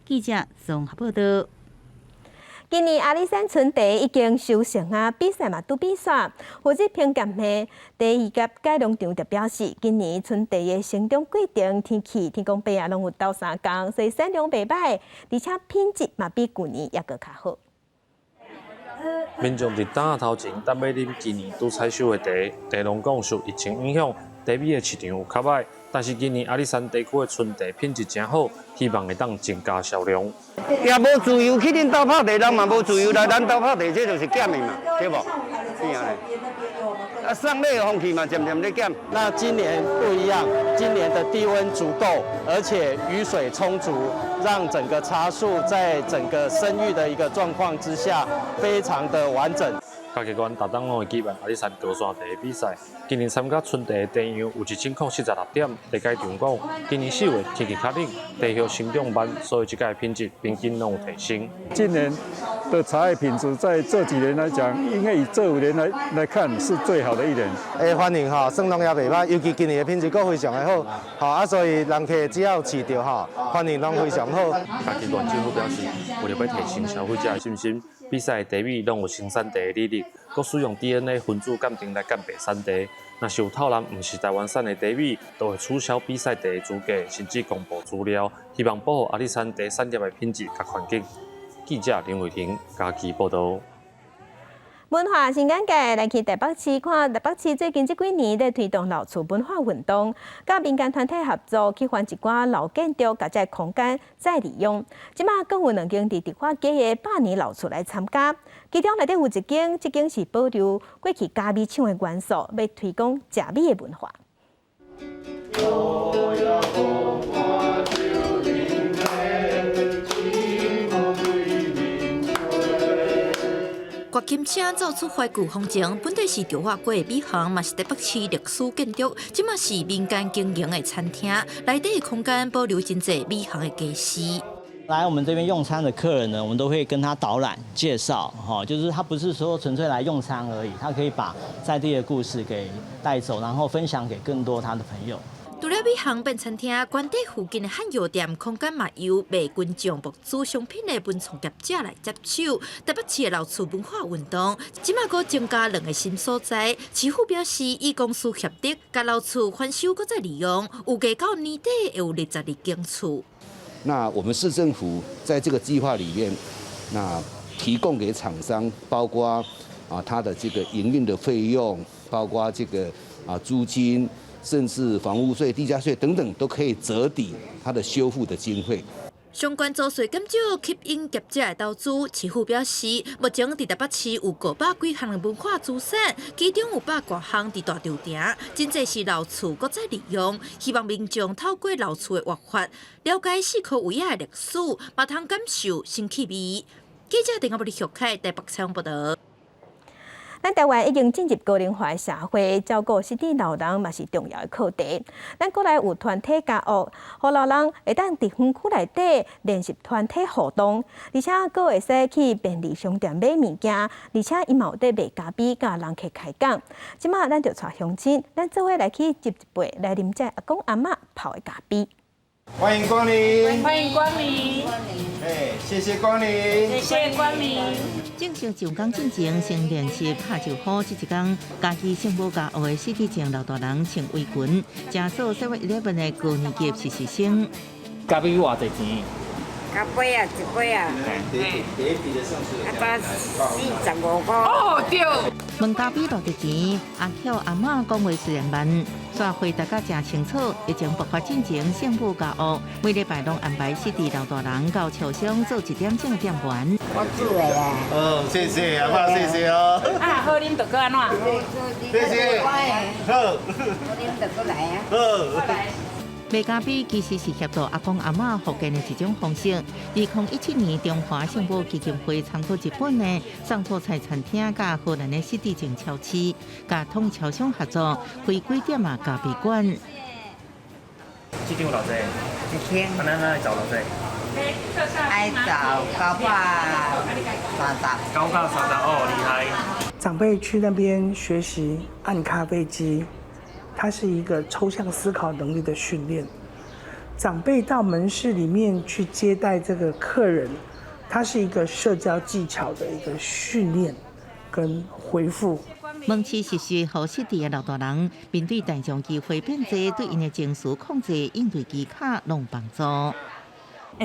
[SPEAKER 16] 記者綜合報道。
[SPEAKER 1] 今年阿里山春茶已經收成啊，比賽嘛拄比煞。負責評鑑的茶藝及改良場就表示，今年春茶的成長過程天氣天公伯啊，攏有鬥相共，所以產量袂䆀，而且品質嘛比舊年猶閣較好。
[SPEAKER 28] 民眾佇檔仔頭前等欲啉今年拄採收的茶，茶農講受疫情影響，茶米的市場有較䆀，但是今年阿里山地區的春茶品質誠好，希望會當增加銷量。
[SPEAKER 29] 也無自由去恁兜泡茶，人嘛無自由來咱兜泡茶，這就是減的嘛，對無？
[SPEAKER 3] 變咧。啊，送禮的風氣嘛，漸漸咧減。
[SPEAKER 6] 那今年不一樣，今年的低溫足夠，而且雨水充足，讓整個茶樹在整個生育的一個狀況之下，非常的完整。
[SPEAKER 28] 嘉義縣逐冬攏會舉辦阿里山高山茶的比賽，今年參加春茶的茶樣有1076點。茶改場講，今年4月天氣較冷，茶葉生長慢，所以這屆品質平均攏有提升。
[SPEAKER 9] 今年的茶葉品質在這幾年來講，應該以這5年來看是最好的一年。
[SPEAKER 17] 反應吼，算攏也袂䆀，尤其今年的品質閣非常的好，吼啊，所以人客只要試著吼，反應攏非常好。
[SPEAKER 28] 嘉義縣政府表示，為著欲提升消費者的信心，比賽的茶米攏有生產地的履歷，閣使用 DNA 分子鑑定來鑑別產地。若是有透湳毋是台灣產的茶米，都會取消比賽茶的資格，甚至公布資料，希望保護阿里山茶產業的品質佮環境。記者林慧婷嘉義報導。
[SPEAKER 1] 文化新眼界來去台北市看，台北市最近這幾年咧推動老厝文化運動，佮民間團體合作去還一寡老建築，共這空間再利用。這馬閣有兩間佇迪化街的百年老厝來參加，其中內底有一間，這間是保留過去咖米廠的元素，欲推廣食米的文化。
[SPEAKER 18] 掘金車奏出懷舊風情，本底是迪化街的米行，嘛是台北市歷史建築，這馬是民間經營的餐廳，內底的空間保留真濟米行的家私。
[SPEAKER 19] 來我們這邊用餐的客人呢，我們都會跟他導覽介紹，哈，就是他不是說純粹來用餐而已，他可以把在地的故事給帶走，然後分享給更多他的朋友。
[SPEAKER 18] 除了米行變餐廳，官邸附近的漢藥店空間嘛由賣群眾募資商品的文創業者來接手。台北市的老厝文化運動，這馬閣增加兩個新所在。市府表示，以公私協力，共老厝翻修閣再利用，預計到年底會有22間厝。
[SPEAKER 20] 那我們市政府在這個計劃裡面，那提供給廠商，包括啊它的這個營運的費用，包括這個啊租金。甚至房屋稅、地價稅等等，都可以折抵它的修復的經費。
[SPEAKER 18] 相關租稅減少，吸引業者的投資。市府表示，目前佇台北市有500幾項的文化資產，其中有100外項佇大稻埕，真濟是老厝閣再利用。希望民眾透過老厝的活法，了解四箍圍仔的歷史，嘛通感受新氣味。記者鄧阿伯的玉凱台北採訪報導。
[SPEAKER 1] 咱台灣已經進入高齡化社會，照顧失智老人嘛是重要的課題。咱國內有團體加入，予老人會當佇園區內底練習團體互動，而且閣會使去便利商店買物件，而且伊嘛有佇賣咖啡，佮人客開講。這馬咱就帶鄉親，咱做伙來去斟一杯來啉這阿公阿嬤泡的咖啡。
[SPEAKER 21] 歡迎光臨！
[SPEAKER 10] 歡迎光臨！
[SPEAKER 21] 哎，謝謝光臨！
[SPEAKER 10] 謝謝光臨！
[SPEAKER 16] 正式上工進前，先練習拍招呼。這一工，嘉義聖母家學的失智症老大人穿圍裙，正做 7-Eleven 的高年級實習生。
[SPEAKER 22] 咖啡偌濟錢？
[SPEAKER 23] 咖啡啊，一杯啊。145塊。
[SPEAKER 10] 哦，對。
[SPEAKER 16] 問咖啡偌濟錢？阿巧阿嬤講話雖然慢，煞回答甲誠清楚。疫情爆發進前，聖母家學每禮拜攏安排失智老大人到超商做一點鐘的店員。
[SPEAKER 23] 我煮的啦。
[SPEAKER 21] 哦，謝謝阿嬤，謝謝哦。
[SPEAKER 10] 啊，好啉就閣按怎？
[SPEAKER 21] 謝謝。好。
[SPEAKER 23] 好啉就閣來啊。
[SPEAKER 21] 好。
[SPEAKER 16] 賣咖啡其實是協助阿公阿嬤復健的一種方式。2017年，中華聖母基金會參考日本的送托菜餐廳，佮荷蘭的失智症超市，佮統一超商合作，開幾點仔咖啡館。
[SPEAKER 22] 這張偌濟？
[SPEAKER 23] 一千。
[SPEAKER 22] 按呢愛找偌濟？
[SPEAKER 23] 愛找930。
[SPEAKER 22] 930哦，厲害。
[SPEAKER 29] 長輩去那邊學習按咖啡機。它是一個抽象思考能力的訓練。長輩到門市裡面去接待這個客人，它是一個社交技巧的一個訓練跟回復。
[SPEAKER 16] 門市實習予失智的老大人面對大眾機會變濟，對𪜶的情緒控制、應對技巧攏有幫助。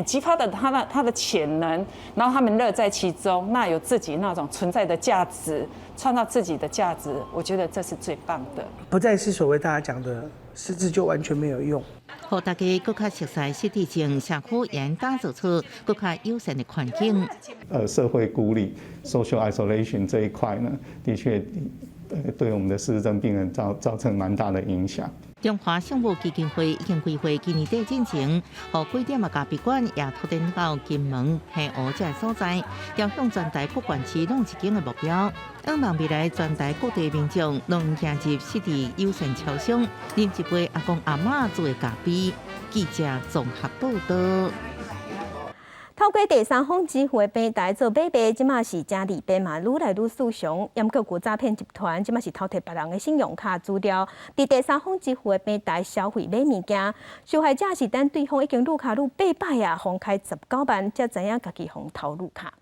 [SPEAKER 30] 激發的他的潛能，然後他們樂在其中，那有自己那種存在的價值，創造自己的價值，我覺得這是最棒的。
[SPEAKER 29] 不再是所謂大家講的失智就完全沒有用。
[SPEAKER 2] 予大家閣較熟悉失智症，社區也打造出閣較友善的環境。
[SPEAKER 4] 社會孤立（social isolation）這一塊呢，的確，對我們的失智症病人造成蠻大的影響。
[SPEAKER 2] 中華聖母基金會已經規劃今年底進前，予幾點仔咖啡館也拓展到金門、澎湖這个所在，朝向全台各縣市攏一間的目標。向望未來全台各地民眾攏行入失智友善超商，啉一杯阿公阿嬤煮的咖啡。記者綜合報道。
[SPEAKER 1] 透過第三方支付的平台做買賣，這馬是誠利便嘛，愈來愈四常。毋過有詐騙集團，這馬是偷提別人的信用卡資料，佇第三方支付的平台消費買物件，受害者是等對方已經入卡入八擺啊，予開19萬，才知影家己予偷入卡。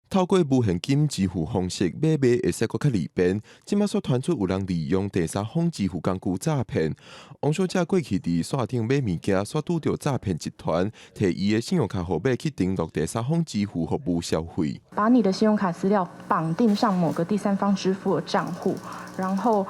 [SPEAKER 5] 透過無現金支付方式買賣會使閣較利便，這馬煞傳出有人利用第三方支付工具詐騙。王小姐過去佇線頂買物件，煞拄著詐騙集團，提伊的信用卡號碼去登錄第三方支付服務消費。
[SPEAKER 7] 把你的信用卡資料綁定上某個第三方支付的賬戶，然後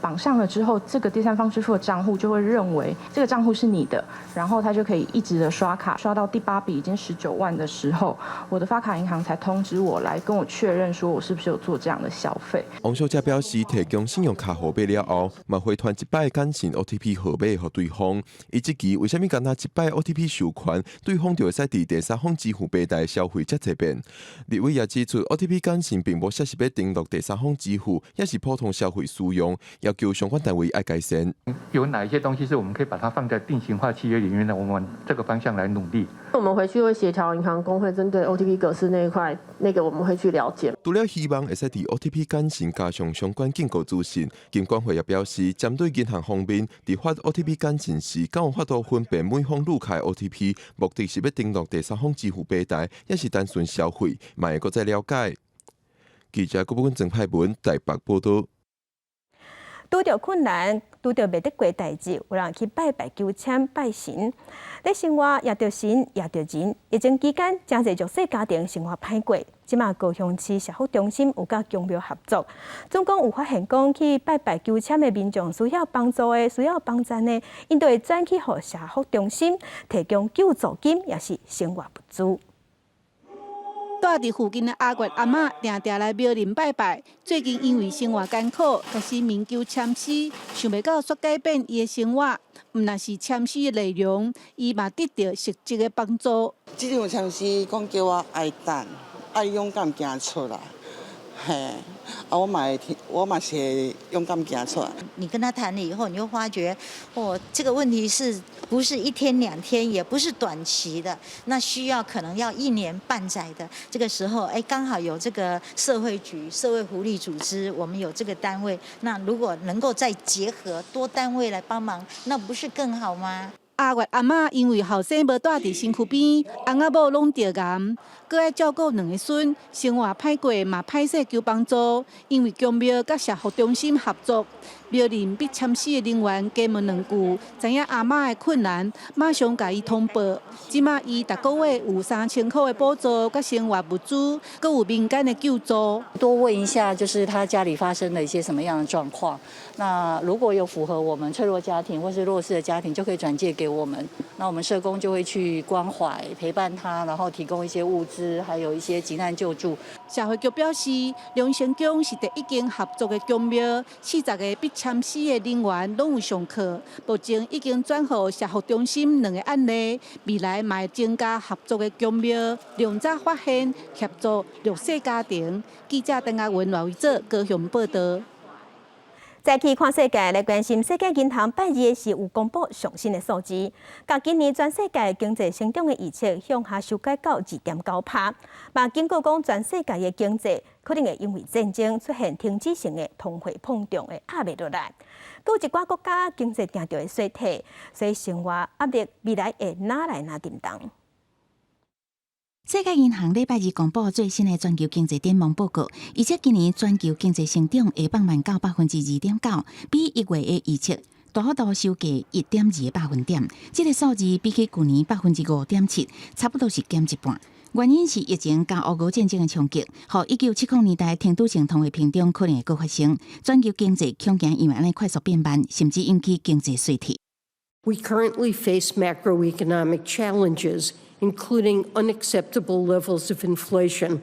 [SPEAKER 7] 綁上了之後，這個第三方支付的賬戶就會認為這個賬戶是你的，然後他就可以一直的刷卡，刷到第八筆已經19萬的時候，我的發卡銀行才通知我來跟我確認，說我是不是有做這樣的消費。
[SPEAKER 5] 王小姐表示，提供信用卡號碼了後，嘛回傳一擺簡訊 OTP 號碼予對方。伊這期為啥物干焦一擺 OTP 授權，對方就會使佇第三方支付平台消費遮濟遍？立委也指出，OTP 簡訊並無寫是欲登錄第三方支付，抑是普通消費使用，要求相關單位愛改善。
[SPEAKER 27] 有哪一些東西是我們可以把它放在定型化契約裡面的？我們往這個方向來努力。
[SPEAKER 11] 我們回去會協調銀行公會針對 OTP 格式那一塊，那個我們會去了解。
[SPEAKER 5] 除了希望會使佇 OTP 簡訊加上相關警告資訊，金管會也表示，針對銀行方面，佇發 OTP 簡訊時，敢有法度分辨每封入卡 OTP，目的是欲登錄第三方支付平台，抑是單純消費，嘛會閣再了解。記者郭寶君、曾派文台北報道。
[SPEAKER 1] 拄著困難，拄著袂得過代誌，有人去拜拜求籤拜神。咧生活也著神也著人。疫情期間，誠濟弱勢家庭生活歹過。這馬高雄市社福中心有佮宮廟合作，總共有發現講去拜拜求籤的民眾需要幫助的、需要幫贊的，𪜶都會轉去予社福中心提供救助金，抑是生活物資。
[SPEAKER 12] 住佇附近的阿月阿嬤，定定來廟裡拜拜。最近因為生活艱苦，開始冥求籤詩，想袂到煞改變伊的生活。毋但是籤詩的內容，伊嘛得著實質的幫助。
[SPEAKER 13] 這張籤詩講叫我愛等，愛勇敢行出來。嘿，啊，我嘛會聽，我嘛是會勇敢行出來。
[SPEAKER 14] 你跟他談了以後，你就發覺，哦，這個問題是不是一天兩天，也不是短期的，那需要可能要一年半載的。這個時候，哎，剛好有這個社會局、社會福利組織，我們有這個單位，那如果能夠再結合多單位來幫忙，那不是更好嗎？
[SPEAKER 12] 阿月阿嬤因為後生無蹛佇身軀邊，翁仔某攏著癌，閣愛照顧兩个孫，生活歹過嘛歹勢求幫助。因為宮廟佮社福中心合作，廟裡筆簽詩的人員加問兩句，知影阿嬤的困難，馬上共伊通報。這馬伊逐个月有3000箍的補助，佮生活物資，閣有民間的救助。
[SPEAKER 24] 多問一下，就是他家裡發生了一些什麼樣的狀況。那如果有符合我們脆弱家庭或是弱勢的家庭，就可以轉介給我們。那我們社工就會去關懷、陪伴他，然後提供一些物資，還有一些急難救助。
[SPEAKER 12] 社會局表示，龍成宮是第一間合作的宮廟，40個筆簽詩的人員攏有上課。目前已經轉予社福中心兩个案例，未來嘛會增加合作的宮廟，量早發現協助弱勢家庭。記者鄧亞文、羅維哲高雄報道。
[SPEAKER 1] 再去看世界來關心，世界銀行拜二的時有公布上新的數字，共今年全世界經濟成長的預測向下修改到2.9%，嘛警告講全世界的經濟可能會因為戰爭出現停止性的通貨膨脹的壓袂落來，閣有一寡國家經濟定著會衰退，所以生活壓力未來會愈來愈沉重。
[SPEAKER 25] 世界銀行禮拜二公布最新的全球經濟展望報告，預測今年全球經濟成長會放慢到2.9%，比1月的預測大幅度收低1.2個百分點。這个數字比起舊年5.7%，差不多是減一半。原因是疫情佮烏俄戰爭的衝擊，予1970年代停滯性通貨膨脹可能會閣發生，全球經濟恐驚因為按呢快速變慢，甚至引起經濟衰退。
[SPEAKER 3] We currently face macroeconomic challenges, including unacceptable levels of inflation.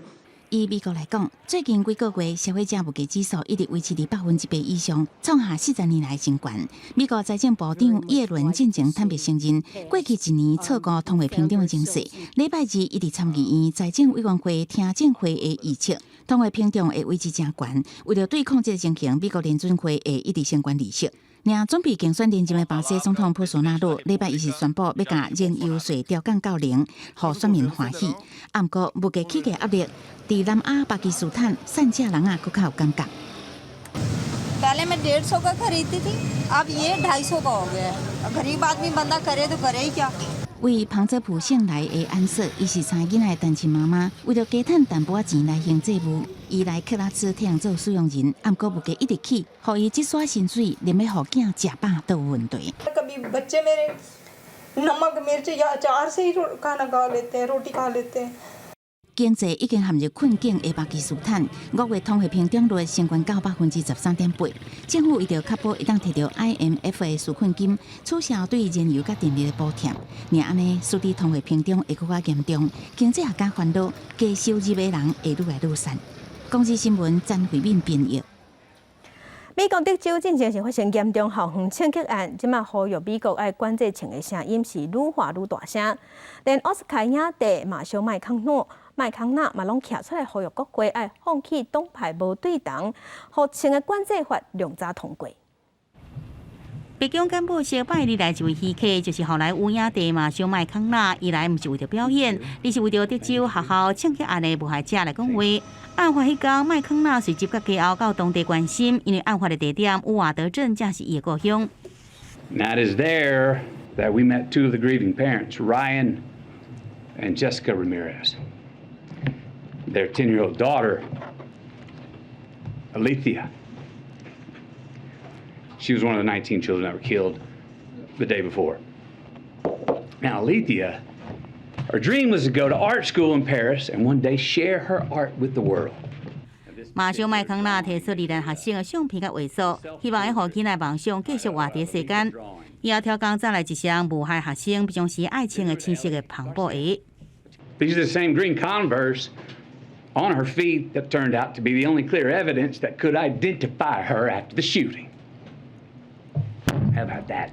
[SPEAKER 25] 以美國來講，最近幾個月消費者物價指數一直維持佇8%以上，創下40年來新高。美國財政部長耶倫進前坦白承認，過去一年錯估通貨膨脹的情勢。禮拜二，伊佇參議院財政委員會聽證會的預測，通貨膨脹會維持誠懸。為著對抗這個情形，美國聯準會會一直升懸利息。而準備競選連任的巴西總統波索納魯，禮拜一是宣布欲共燃油稅調降到零，予選民歡喜。毋過物價起價壓力，佇南亞巴基斯坦，散遮人仔閣較有感覺。
[SPEAKER 6] पहले मैं 150 का खरीदती थी, अब ये 250 का हो गया है। गरीब आदमी बंदा करे तो करे ही क्या？
[SPEAKER 25] 為旁遮普省來的安瑟，伊是三个囡仔的單親媽媽，為著加趁淡薄仔錢來還債務，伊來克拉茲替人做使用人，毋過物價一直起，予伊這撮薪水連欲予囝食飽都有問題。
[SPEAKER 8] कभी बच्चे मेरे नमक मिर्च या अचार से ही खाना खा लेते हैं, रोटी खा लेते हैं。
[SPEAKER 25] 經濟已經陷入困境的巴基斯坦，5月通貨膨脹率升懸到13.8%。政府為著確保會當提著 IMF 的紓困金，取消對燃油佮電力的補貼。若按呢，使得通貨膨脹會閣較嚴重，經濟學家煩惱，低收入的人會愈來愈散。公視新聞詹慧敏編譯。
[SPEAKER 1] 美國德州進前是發生嚴重校園槍擊案，這馬呼籲美國愛管制槍的聲音是愈來愈大聲。連奧斯卡影帝馬修麥康諾、麥康納嘛攏徛出來呼籲國會愛放棄黨派無對同，予槍的管制法量早通過。
[SPEAKER 16] 白宮簡報室拜二來一位稀客，就是好萊塢影帝馬修麥康納。伊來毋是為著表演，而是為著德州學校槍擊案的受害者來講話。案發彼工，麥康納隨接佮家後到當地關心，因為案發的地點烏瓦德鎮正是伊的故鄉。
[SPEAKER 9] That is there that we met two of the grieving parents, Ryan and Jessica Ramirez. Their 10-year-old daughter, Alethea. She was one of the 19 children that were killed the day before. Now, Alethea, her dream was to go to art school in Paris and one day share her art with the world.
[SPEAKER 16] 馬修麥康納提出罹難學生的相片佮畫作，希望會予囡仔夢想繼續活佇世間。伊也挑工走來一雙無害學生平常時愛穿的青色的帆布鞋。
[SPEAKER 9] These are the same green Converse on her feet that turned out to be the only clear evidence that could identify her after the shooting. How about that?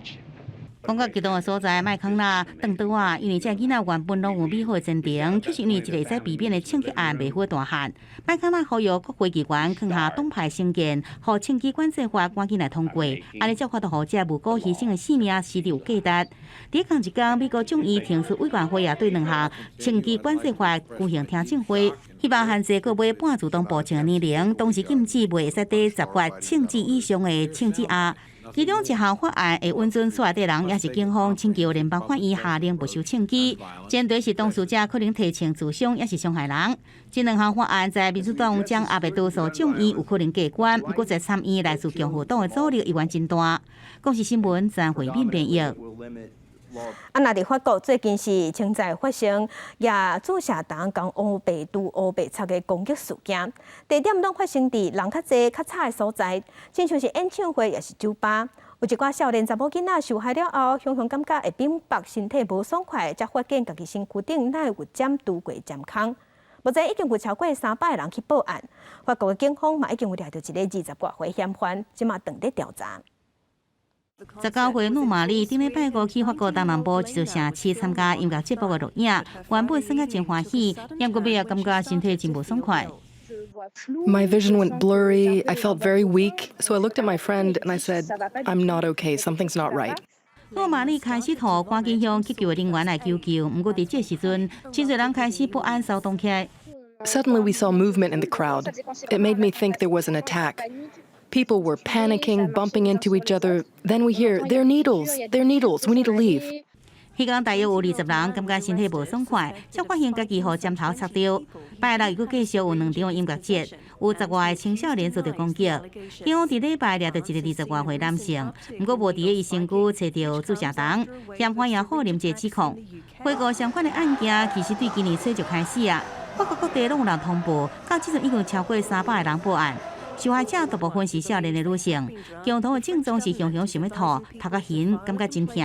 [SPEAKER 16] 講到激動的所在，麥康納轉桌仔，因為這个囡仔原本攏有美好的前程，卻是因為一個會使避免的槍擊案袂赴大漢。麥康納呼籲國會議員放下黨派成見，予槍支管制法趕緊來通過，按呢才有法度予這無辜犧牲的性命死得有價值。佇仝一工，美國眾議程序委員會也對兩項槍支管制法舉行聽證會，希望限制購買半自動步槍的年齡，同時禁止袂使戴10發槍支以上的槍支盒。其中一項法案會允准所在人，抑是警方請求聯邦法院下令沒收槍支，前提是當事者可能提槍自傷，抑是傷害人。這兩項法案在民主黨掌握的多數眾議有可能過關，不過在參院來自共和黨的阻力依然真大。公視新聞詹慧敏編譯。
[SPEAKER 1] 啊，若佇法國最近是清再發生舉注射筒共烏白拄烏白插的攻擊事件，地點攏發生佇人較濟、較吵的所在，親像是演唱會抑是酒吧。有一寡少年查某囡仔受害了後，雄雄感覺會變白，身體無爽快，才發現家己身軀頂哪會有針拄過針孔。目前已經有超過300人去報案，法國的警方嘛已經有掠著一个20外歲嫌犯，這馬正佇調查。
[SPEAKER 16] 19歲努瑪麗頂禮拜五去法國東南部一座城市參加音樂節目的錄影，原本算甲真歡喜，毋過尾仔感覺身體真無爽快。
[SPEAKER 15] My vision went blurry. I felt very weak. So I looked at my friend and I said, "I'm not okay. Something's not right."
[SPEAKER 16] 努瑪麗開始吐，趕緊向急救的人員來求救。毋過佇這時陣，真濟人開始不安騷動起來。
[SPEAKER 15] Suddenly, we saw movement in the crowd. It made me think there was an attack. People were panicking, bumping into each other. Then we hear, "They're needles! They're needles! We need to leave."
[SPEAKER 16] 彼工大約有20人感覺身體無爽快，才發現家己予針頭插著。拜六又閣繼續有兩場音樂節，有十外个青少年遭著攻擊。警方佇禮拜掠著一個20外歲男性，毋過無佇咧伊身軀揣著注射筒，嫌犯也否認這指控。回顧相關的案件，其實對今年初就開始啊，法國各地攏有人通報，到這陣已經超過300個人報案。受害者大部分是少年的女性，共同的症狀是常常想欲吐、頭殼暈，感覺真疼。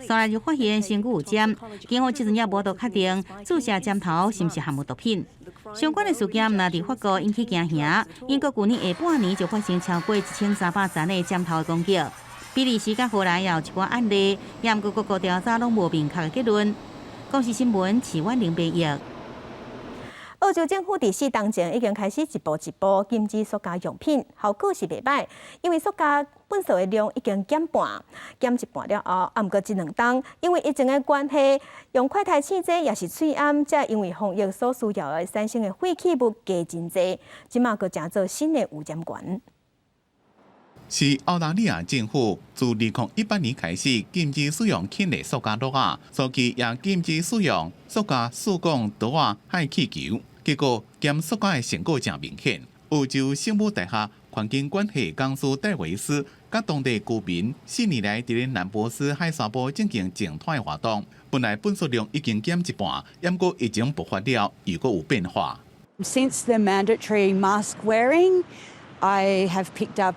[SPEAKER 16] 煞來就發現身軀有針，警方這陣也無法度確定注射針頭是毋是含有毒品。相關的事件毋但佇法國引起驚嚇，英國舊年下半年就發生超過1300宗的針頭的攻擊。比利時佮荷蘭也有一寡案例，也毋過各國調查攏無明確的結論。公視新聞徐婉玲編譯。
[SPEAKER 1] 澳洲政府佇四冬前已經開始一步一步禁止塑膠用品，效果是袂䆀，因為塑膠垃圾的量已經減半，減一半了後，啊，毋過這兩冬，因為疫情的關係，用快篩試劑抑是喙罨，才因為防疫所需要的產生的廢棄物加真濟，這馬閣成做新的污染源。
[SPEAKER 10] 是澳大利亞政府自2018年開始禁止使用輕的塑膠袋仔，早期也禁止使用塑膠試管袋仔和氣球，結果減塑膠的成果誠明顯。澳洲聖母大學環境關係講師戴維斯，佮當地居民4年來佇咧南博斯海沙埔進行淨灘的活動，本來垃圾量已經減一半，毋過疫情爆發了，又閣有變化。
[SPEAKER 17] Since the mandatory mask wearing, I have picked up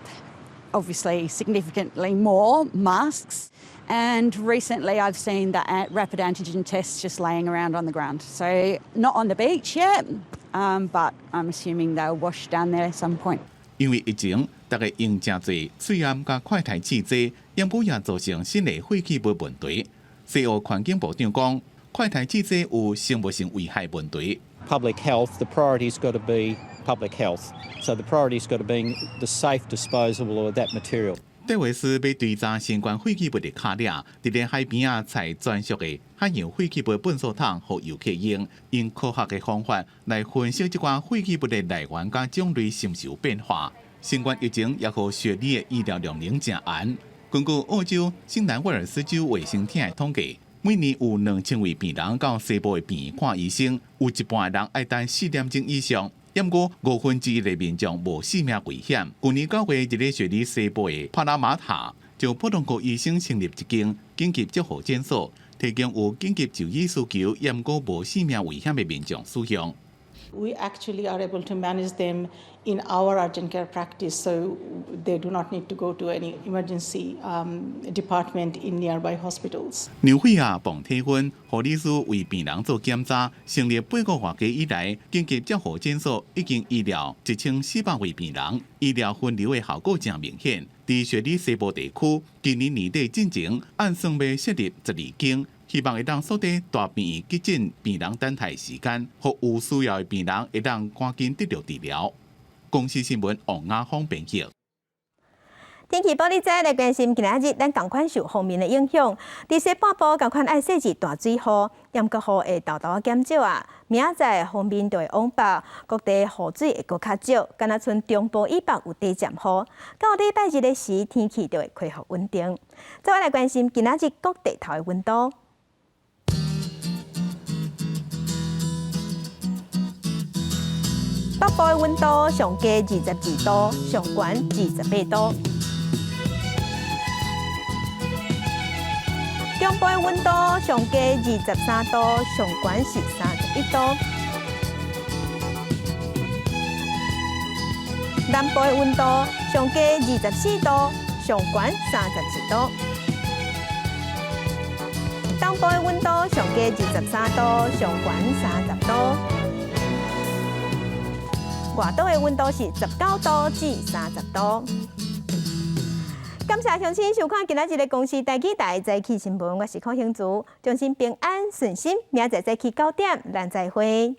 [SPEAKER 17] obviously significantly more masks. And recently I've seen the rapid antigen tests just laying around on the ground. So not on the beach yet, but I'm assuming they'll wash down there at some point.
[SPEAKER 10] 因為疫情，大家用誠濟喙罨佮快篩試劑，毋過也造成新的廢棄物問題。西澳環境部長講，快篩試劑有生物性危害問題。
[SPEAKER 18] Public health, the priority's got to be public health. So the priority's got to be the safe disposal of that material.
[SPEAKER 10] 戴維斯欲追查相關廢棄物的跤跡，佇咧海邊仔採專屬的海洋廢棄物糞掃桶，予遊客用，用科學的方法來分析這寡廢棄物的來源佮種類是毋是有變化。新冠疫情也予雪梨的醫療量能誠絚。根據澳洲新南威爾斯州衛生廳的統計，每年有2000位病人到西部的病院看醫生，有一半的人愛等4點鐘以上。毋過1/5的民眾無性命危險。舊年9月，佇咧雪梨西部的帕拉馬塔，就普通科醫生成立一間緊急照護診所，提供有緊急就醫需求，毋過無性命危險的民眾使用。
[SPEAKER 8] We actually are able to manage them in our urgent care practice, so they do not need to go to any emergency department in nearby hospitals.
[SPEAKER 10] 紐惠亞磅體溫，護理師為病人做檢查。成立8個外幾以來，緊急照護診所已經醫療1400位病人，醫療分流的效果誠明顯。佇雪梨西部地區，今年年底進前按算欲設立12間。希望會當縮短大病院急診病人等待時間，予有需要的病人會當趕緊得著治療。公視新聞王亞峰編譯。
[SPEAKER 1] 天氣報你知來關心，今仔日咱仝款受鋒面的影響，佇西半部仝款愛細緻大水雨，毋過雨會沓沓減少啊。明仔載鋒面就會往北，各地雨水會閣較少，敢若賰中部以北有短暫雨。到禮拜日的時，天氣就會恢復穩定。再來關心今仔日各地頭的溫度。北部的溫度上低22度，上懸28度。中部的溫度上低23度，上懸是31度。南部的溫度上低24度，上懸32度。東部的溫度上低23度，上懸30度。外島的溫度是19度至30度。感謝鄉親收看今仔日的公視台語台早起新聞，我是柯興竹，衷心平安順心，明仔載早起9點，咱再會。